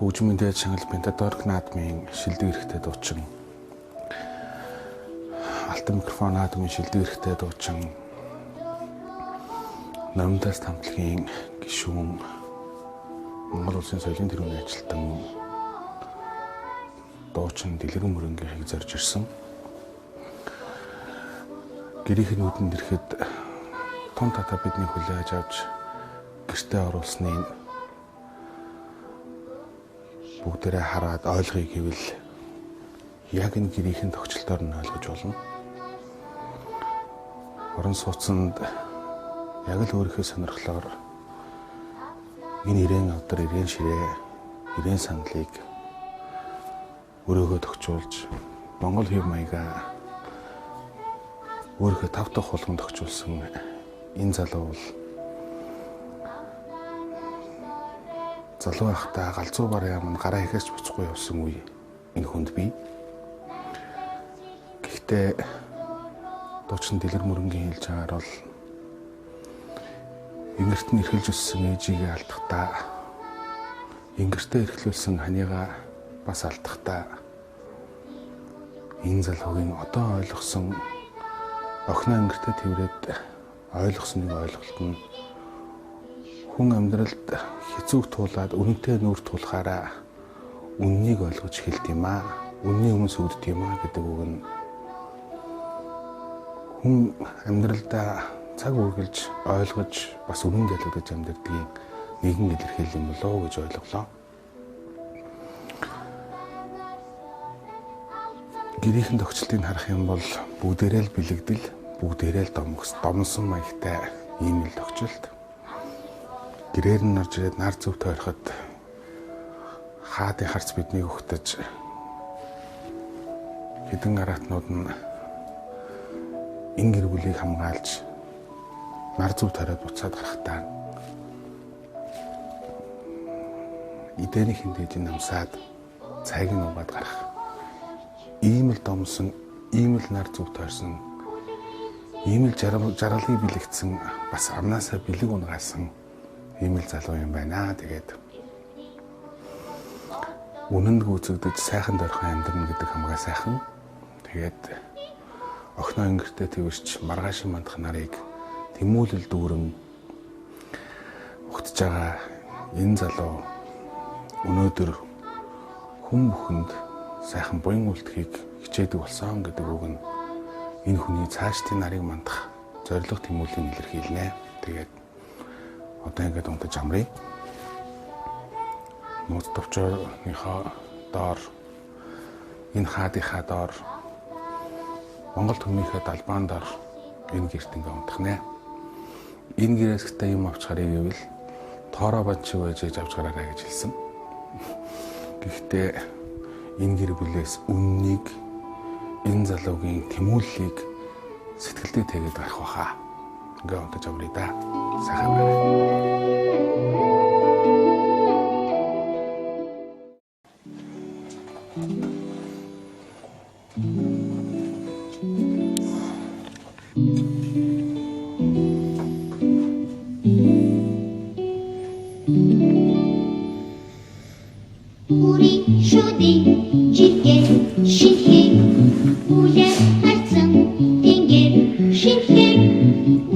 Хөгжмийн дээд шангал Пентадорк наадмын шилдэг эрэхтэй дуучин. Алтан микрофон наадмын шилдэг эрэхтэй дуучин. Номдас хамтлагийн гишүүн Монгол Улсын соёлын тэргүүний ажилтан дуучин Дэлгэрэн мөрөнгийнхийг зорж ирсэн. Гэрийнх нь үдэнд ирэхэд тун тата бидний хүлээж авч гэртээ оруулсныг бүгдээрээ хараад ойлгоё гэвэл яг энэ гэрийнхэн тохиолдолтоор нь ойлгож болно. Орон сууцнд яг л өөрийнхөө сонирхлоор энэ ирээн авдар, ирээн ширээ, ирээн саналыг өрөөгөө тохижуулж Монгол хэв маягаа өөрийнхөө тав дахь хулган тохижуулсан энэ залуу бол залуу байхдаа галзуу бар яам нь гараа ихэсч буцахгүй явсан үе энэ хүнд бий. Гэхдээ дуучин Дэлгэр мөрөнгийн хэлж байгаагаар бол ингэрт нь эрхэлж өссөн ээжигээ алдахдаа ингэртээ эрхлүүлсэн ханигаа бас алдахдаа энэ залуугийн одоо ойлгосон охиноо ингэртээ тэрвэрэд ойлгосон нэг ойлголт нь хүн амьдралд хэцүүг туулаад үнэнтэй нүүр туулахаараа үннийг ойлгож эхэлдэг юм аа. Үнний өмнө сүгддэг юм аа гэдэг үг нь хүн амьдралдаа цаг үргэлж ойлгож бас үнэн дэлгэж амьдрдгийн нэгэн илэрхийлэл юм болоо гэж ойлголоо. Гэрийнхэн тохиолдлыг харах юм бол бүгдээрээ л бэлэгдэл, бүгдээрээ л домсон маягтай ийм л тохиолдолт. Гэрээр нь орж ирээд нар зөв тойроход хаадын харц биднийг өгтөж хэдэн аратнууд нь энэ гэр бүлийг хамгаалж нар зөв тойроод буцаад гарахдаа идэний хиндэж намсаад цайг нь угаад гарах ийм л домсон, ийм л нар зөв тойрсон, ийм л жаргалыг бэлэгдсэн, бас амнаасаа бэлэг унгаасан ийм л залуу юм байна. Тэгээд үнэнд гүйцэгдэж сайхан дорхон амьдрна гэдэг хамгаа сайхан. Тэгээд охиноо ингэртээ тэрвэрч маргаашин мандах нарыг тэмүүлэл дүүрэн угтж байгаа энэ залуу өнөөдөр хүн бүхэнд сайхан буян үлдэхийг хичээдэг болсон гэдэг үг нь энэ хүний цаашдын нарыг мандах зорилго тэмүүллийг илэрхийлнэ. Тэгээд одоо ингээд унтаж амрая. Нууц товчооныхоо доор энэ хаадынхаа доор Монгол түмнийхээ далбаан доор энэ гэрт ингээ унтах нэ. Энэ гэрээс гэтээ юм авч гарыг гэвэл тоороо банд шиг байж авч гараарай гэж хэлсэн. Гэхдээ энэ гэр бүлээс үннийг энэ залуугийн тэмүүллийг сэтгэлдээ тэгээд гарах байхаа. Ингээ унтаж амрая да. Сайхан амраарай. Бүрийн шүдийн жиргэн шинхэн үлээ харцсан тэнгэр шинхэн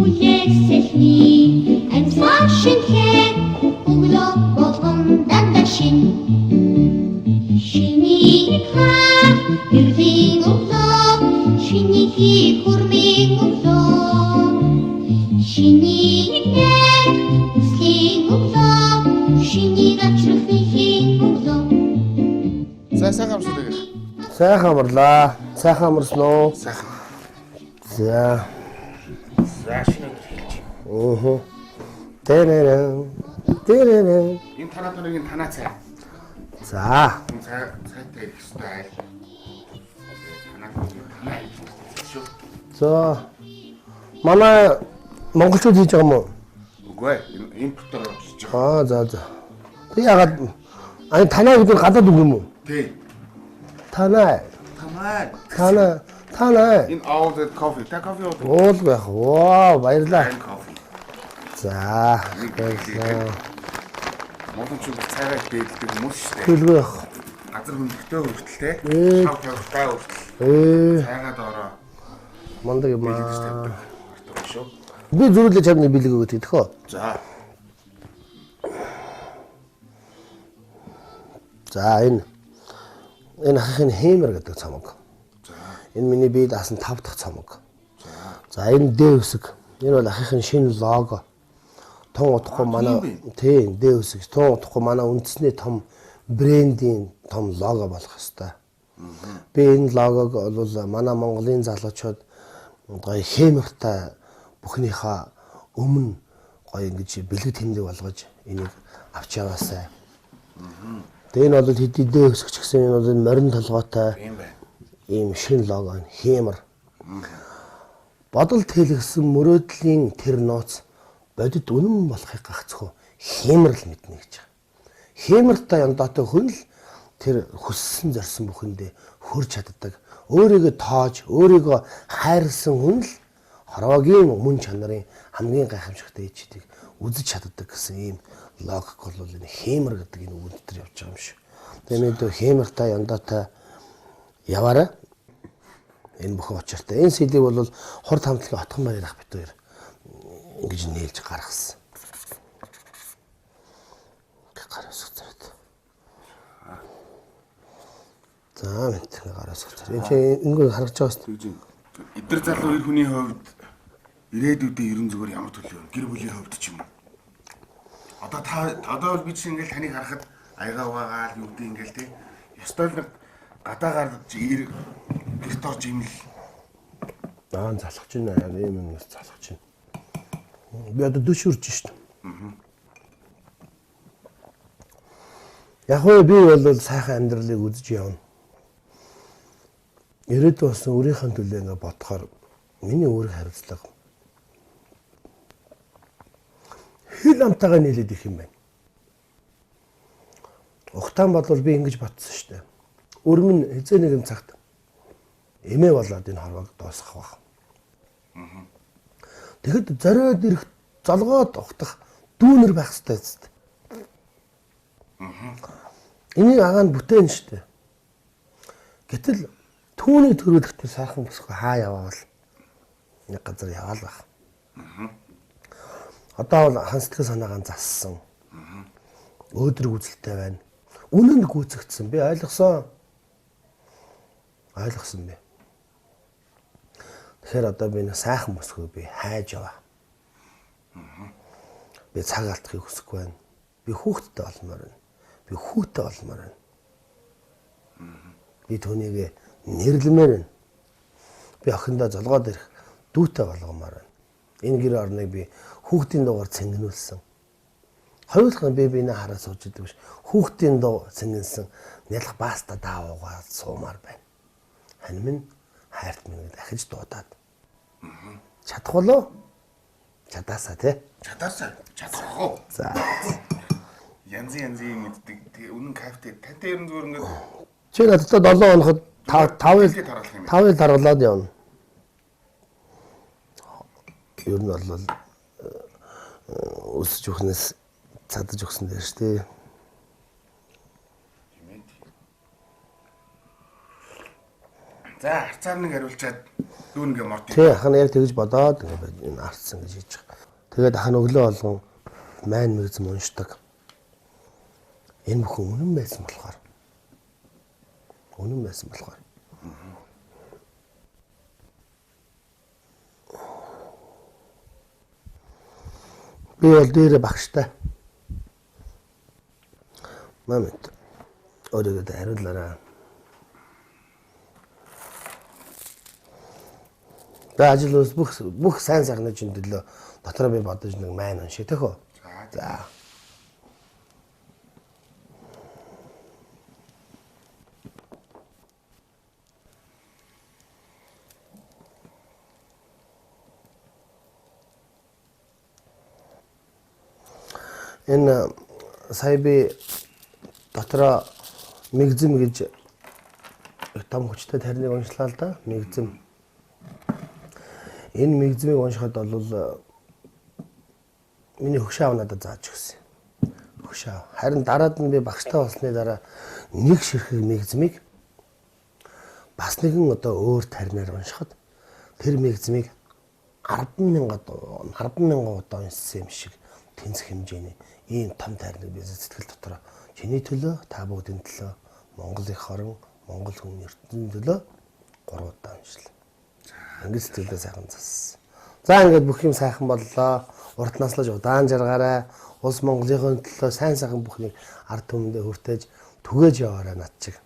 үлээ сэлний амьсгал шинхэн өглөө болгон дандаа шин шинийг хаа гэрлийн өглөө шинийг хурмын өглөө шинийг нэг үслийн өглөө шинийг авчрах ихийн өглөө. За, сайхан амсуу дэгэх. Сайхан амарлаа. Сайхан амарсан уу? Сайхан. За. За, шинэ өдөр хэлж. Уух. Тэрэрэ. Тэрэрэ. Энэ танаа дөрөгийн танаа цай. За. Энэ цай цайтай ирэх ёстой айл. Танаа дөрөгийн танаа айл шүү. За. Манай монголчууд хийж байгаа юм уу? Үгүй ээ, энэ импортоор хийж байгаа. Аа, за. Тэг яагаад ань танаа гэдэг нь гадаад үг юм уу? Тий. Танаа. Танаа. Танаа. Танаа. Энэ all the coffee. Та кофе уудаг. Уул байх. Вау, баярлаа. Энэ кофе. За. Баярлалаа. Монголчууд цайгаа дээддэг хүмүүс шүү дээ. Төлгөө явах. Газар хөндөгтэй хүртэл те. Ээ. Шав тавтай хүртэл. Ээ, Цайгаа доороо мундаг юм дээдэж аа. тавьдаг. Артур шүү. Би зүрүүлээ чамны бэлэг өгöd гэдэг хөө. За. За, энэ ахын хеймер гэдэг цомог. За. Энэ миний бие даасан 5 дахь цомог. За, энэ Д үсэг. Энэ бол ахын шинэ лого. Тун удахгүй манай тийм Д үсэг. Тун удахгүй манай үндэсний том брендийн том лого болох ёстой. Би энэ логог бол манай Монголын залуучууд гоё хеймертай бүхнийхээ өмнө гоё ингэж бэлэг тэмдэг болгож энийг авч яваасай. Тэгээ энэ бол хэдий Д үсэг ч гэсэн энэ бол морин толгойтой Тийм байна. ийм шинэ лого нь хеймер. Бодол тэлгсэн мөрөөдлийн тэр нууц бодит үнэн болохыг гагцхүү хеймер л мэднэ гэж байгаа. Хеймертай яндаатай хүн л тэр хүссэн зорьсон бүхэндээ хөрч чаддаг. Өөрийгөө тоож, өөрийгөө хайрлсан хүн л хорвоогийн мөн чанарын хамгийн гайхамшигтай ичдийг үзэж чаддаг гэсэн ийм логик бол энэ хеймер гэдэг энэ үгэн дотор явж байгаа юм шиг. Тэгээ мэдээ хеймертай яндаатай яваарай. Энэ бүхэн учиртай. Энэ сэдвийг бол хурд хамтлагийн отхон баяр ах бит хоёр ингэж нээлж гаргасан. Гар өсөх зэрэг. За, мэт гар өсөх зэрэг. Энэ чинь ингэр харагдаж байгаа шүү. Тэгж юм. Эдгэр залуу эр хүний хувьд ирээдүйдээ ерэн зүгээр ямар төлөв вэ? Гэр бүлийн хувьд ч юм уу. Одоо та одоо бол би чинь ингээл таныг харахад аяга угаагаал юу гэдэг ингээл те. Ёстой л нэг гадаа гарч ир гэрт орж юм л Аа, залхаж байна. Ийм юм бас залхаж байна. Би одоо 40 үрж шít. Яг уу би бол сайхан амьдралыг үзэж явна. Ирээдүйн болсон өөрийнхөө төлөө ингээ бодохоор миний өөрийн хариуцлага хил амтайгаа нийлээд их юм байна. Ухтаан болвол би ингэж бодсон шүү дээ. Өрмөн хизээ нэгэн цагт эмээ болоод энэ хорвоог дуусгах байх. Тэгэхэд зориод ирэх золгоод ухтах дүүнер байх хэрэгтэй зү. Энийг агаа нь бүтээн шүү дээ. Гэтэл түүнийг төрүүлэхдээ сайхан бүсгүй хаа яваавал нэг газар яваал байх. Одоо бол хан сэтгэл санаагаа зассан. Өөдрөг үзэлтэй байна. Үнэн нь гүйцэгдсэн. Би ойлгосон. Ойлгосон би. Тэгэхээр одоо би нэг сайхан бүсгүй би хайж яваа. Би цаг алдахыг хүсэхгүй байна. Би хүүхэдтэй болмоор байна. Би хүүтэй болмоор байна. Би түүнийг нэрлэмээр байна. Би охиндоо золгоод ирэх дүүтэй болгомоор байна. Энэ гэр орныг би хүүхдийн дугаар цэнгэнүүлсэн. Хоёулах нь би биенээ хараа сууж идэг биш. Хүүхдийн дуу цэнгэнсэн нялх бааста даавуугаа суумаар байна. Хань минь хайрт минь гэж ахиж дуудаад. Чадах болов? Чадаасаа тий. Чадаасаа чадах уу? За. Янз янзын юм мэддэг. Тэгээ үнэн кайфтай. Тантай ерэн зүгээр ингээд Чи надад 7 хоноход 5 Дэлхийд таргалах юм. 5-ыг таргалаад явна. Ер нь бол өсөж өгнөөс цадаж өгсөн дээр шүү дээ. Тийм За арцаар нэг хариулчаад дүүнгээ морд. Тий, ах нь яг тэгж бодоод ингээд энэ арцсан гэж хийж байгаа. Тэгээд ах нь өглөө болгон майн мэгзэм уншдаг. Энэ бүхэн үнэн байсан болохоор. Үнэн байсан болохоор. Би бол дээрээ багштай. Момент. Өөрийгөө хариулаарай. Тэгээ ажил ус бүх сайн сайхны чинь төлөө дотроо би бодож нэг майн уншия тэх үү? За. Энэ сая би дотроо мэгзэм гэж том хүчтэй тарныг уншлаа л да. Мэгзэм. Энэ мэгзмийг уншихад бол миний хөшөө аав надад зааж өгсөн. Хөшөө аав. Харин дараад нь би багштай болсны дараа нэг ширхэг мэгзмийг бас нэгэн одоо өөр тарнаар уншихад тэр мэгзмийг 10,000 удаа уншсан юм шиг тэнцэх хэмжээний ийм том тарныг би сэтгэл дотор чиний төлөө, та бүгдийн төлөө, Монгол их орон, Монгол хүн ертөнцийн төлөө 3 удаа уншлаа. Ингээд сэтгэлдээ сайхан зассан. За ингээд бүх юм сайхан боллоо. Урт наслаж удаан жаргаарай. Улс Монголынхоо төлөө сайн сайхан бүхнийг ард түмэндээ хүртээж түгээж яваарай над чиг.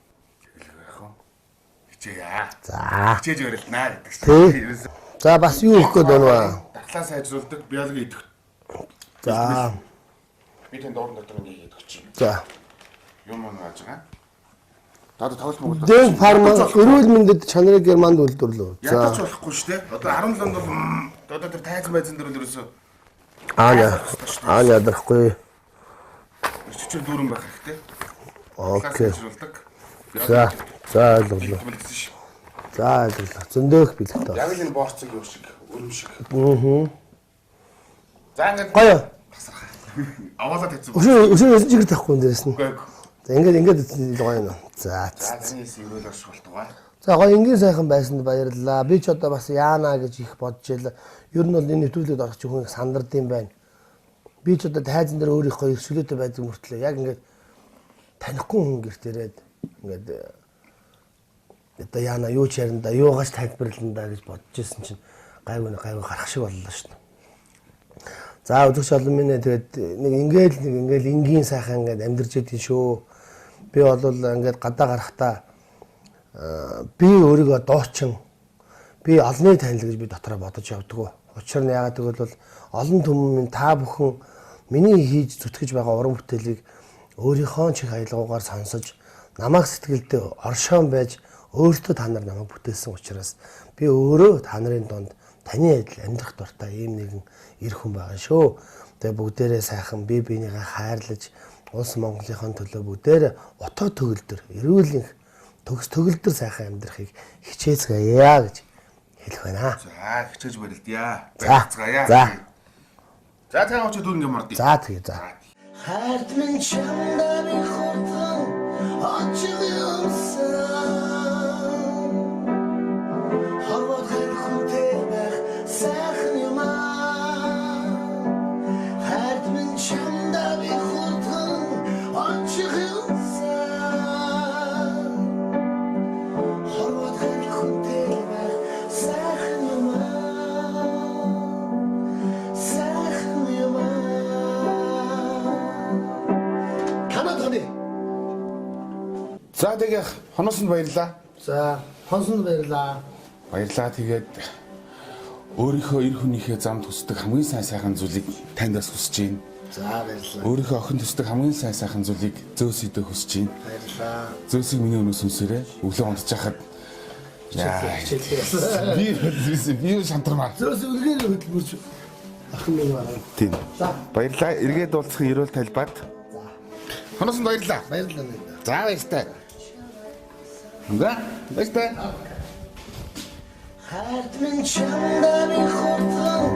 Хичээе. За. Хичээж барилнаа гэдэг чинь. За бас юу өгөх гээд байна вэ? Дархлаа сайжруулдаг биологийн идэвх. За. Би танд дуран дотор ингэ хийгээд өгч. За. Юм уу яаж байгаа? Одоо тоглолт моглоо. Дэн фарма эрүүл мэндэд чанарыг Германд үйлдвэрлэв. За. Ядаж болохгүй шүү дээ. Одоо 17-нд бол одоо тэр тайзан байзан дээр л ерөөсөө Аа ядрахгүй. Чичир дүүрэн байх хэрэгтэй. Окей. За. За ойлголоо. За ойлголоо. Зөндөөх бэлэгтэй. Яг л энэ борцог юу шиг, өрөм шиг. Аа. За ингээд гоё. Аваалаа тавьсан. Өшөө чигэр тавихгүй энэ дээрээс нь. За ингээд гоё юм. За. За таны хэсэг ерөөл орших болтугай. За гоё энгийн сайхан байсанд баярлалаа. Би ч одоо бас яана гэж их бодож байлаа. Ер нь бол энэ нэвтрүүлэгт орох чинь хүн их сандард юм байна. Би ч одоо тайзан дээр өөрийнхөө эрсгэлөөтэй байдаг мөртлөө яг ингээд танихгүй хүн гэрт ирээд ингээд одоо яана юу ч ярина да, юугаач тайлбарлана да гэж бодож исэн чинь гайгүй гарах шиг боллоо шүү дээ. За үзэгч олон минь тэгээд нэг ингээл энгийн сайхан ингээд амьдарч идэв шүү. Би бол ингээд гадаа гарахдаа би өөрийгөө дуучин, би олонний танил гэж би дотроо бодож явдаг. Учир нь яагаад гэвэл бол олон түмэн минь та бүхэн миний хийж зүтгэж байгаа уран бүтээлийг өөрийнхөө чих аялгаугаар сонсож намайг сэтгэлдээ оршоон байж өөртөө та нар намайг бүтээсэн учраас би өөрөө та нарын дунд таны адил амьдрах дуртай ийм нэгэн эр хүн байгаа шүү. Тэгээ бүгдээрээ сайхан бие биенийгээ хайрлаж улс Монголынхон төлөө бүгдээрээ утга төгөлдөр, эрүүл энх төгс төгөлдөр сайхан амьдрахыг хичээцгээе гэж хэлэх байна. За хичээж барилдъя. За. Барилцгаая. За. За цагаан очиж дүүрнгээ мордъё. За тэгээ за. Хайрт минь чамдаа би хурдан очих юмсан. Хорвоод хайр хүнтэй байх сайхан юм аа. Хайрт минь чамдаа би хурдан очих юмсан. Хорвоод хайр хүнтэй байх сайхан юм аа. Сайхан юм аа. Канад хонь. За тэгээ хоносонд баярлаа. За хонсонд баярлаа. Баярлаа тэгээд өөрийнхөө эр хүнийхээ замд хүсдэг хамгийн сайн сайхан зүйлийг танд бас хүсэж байна. За баярлалаа. Өөрийнхөө охин төсдөг хамгийн сайн сайхан зүйлийг зөөсөйдөө хүсэж байна. Баярлалаа. Зөөсийг миний өнөөс үнсээрээ өглөө унтж хахад Хичээлээ. би шантармаар. Зөөс үлгээр хөдөлмөрч охин минь байна. Тийм. За. Баярлалаа. Эргээд уулзах эрүүл талбайд. Хоносонд баярлалаа. Баярлалаа. За баяртай. За баяртай. Хайрт минь чамдаа би хурдан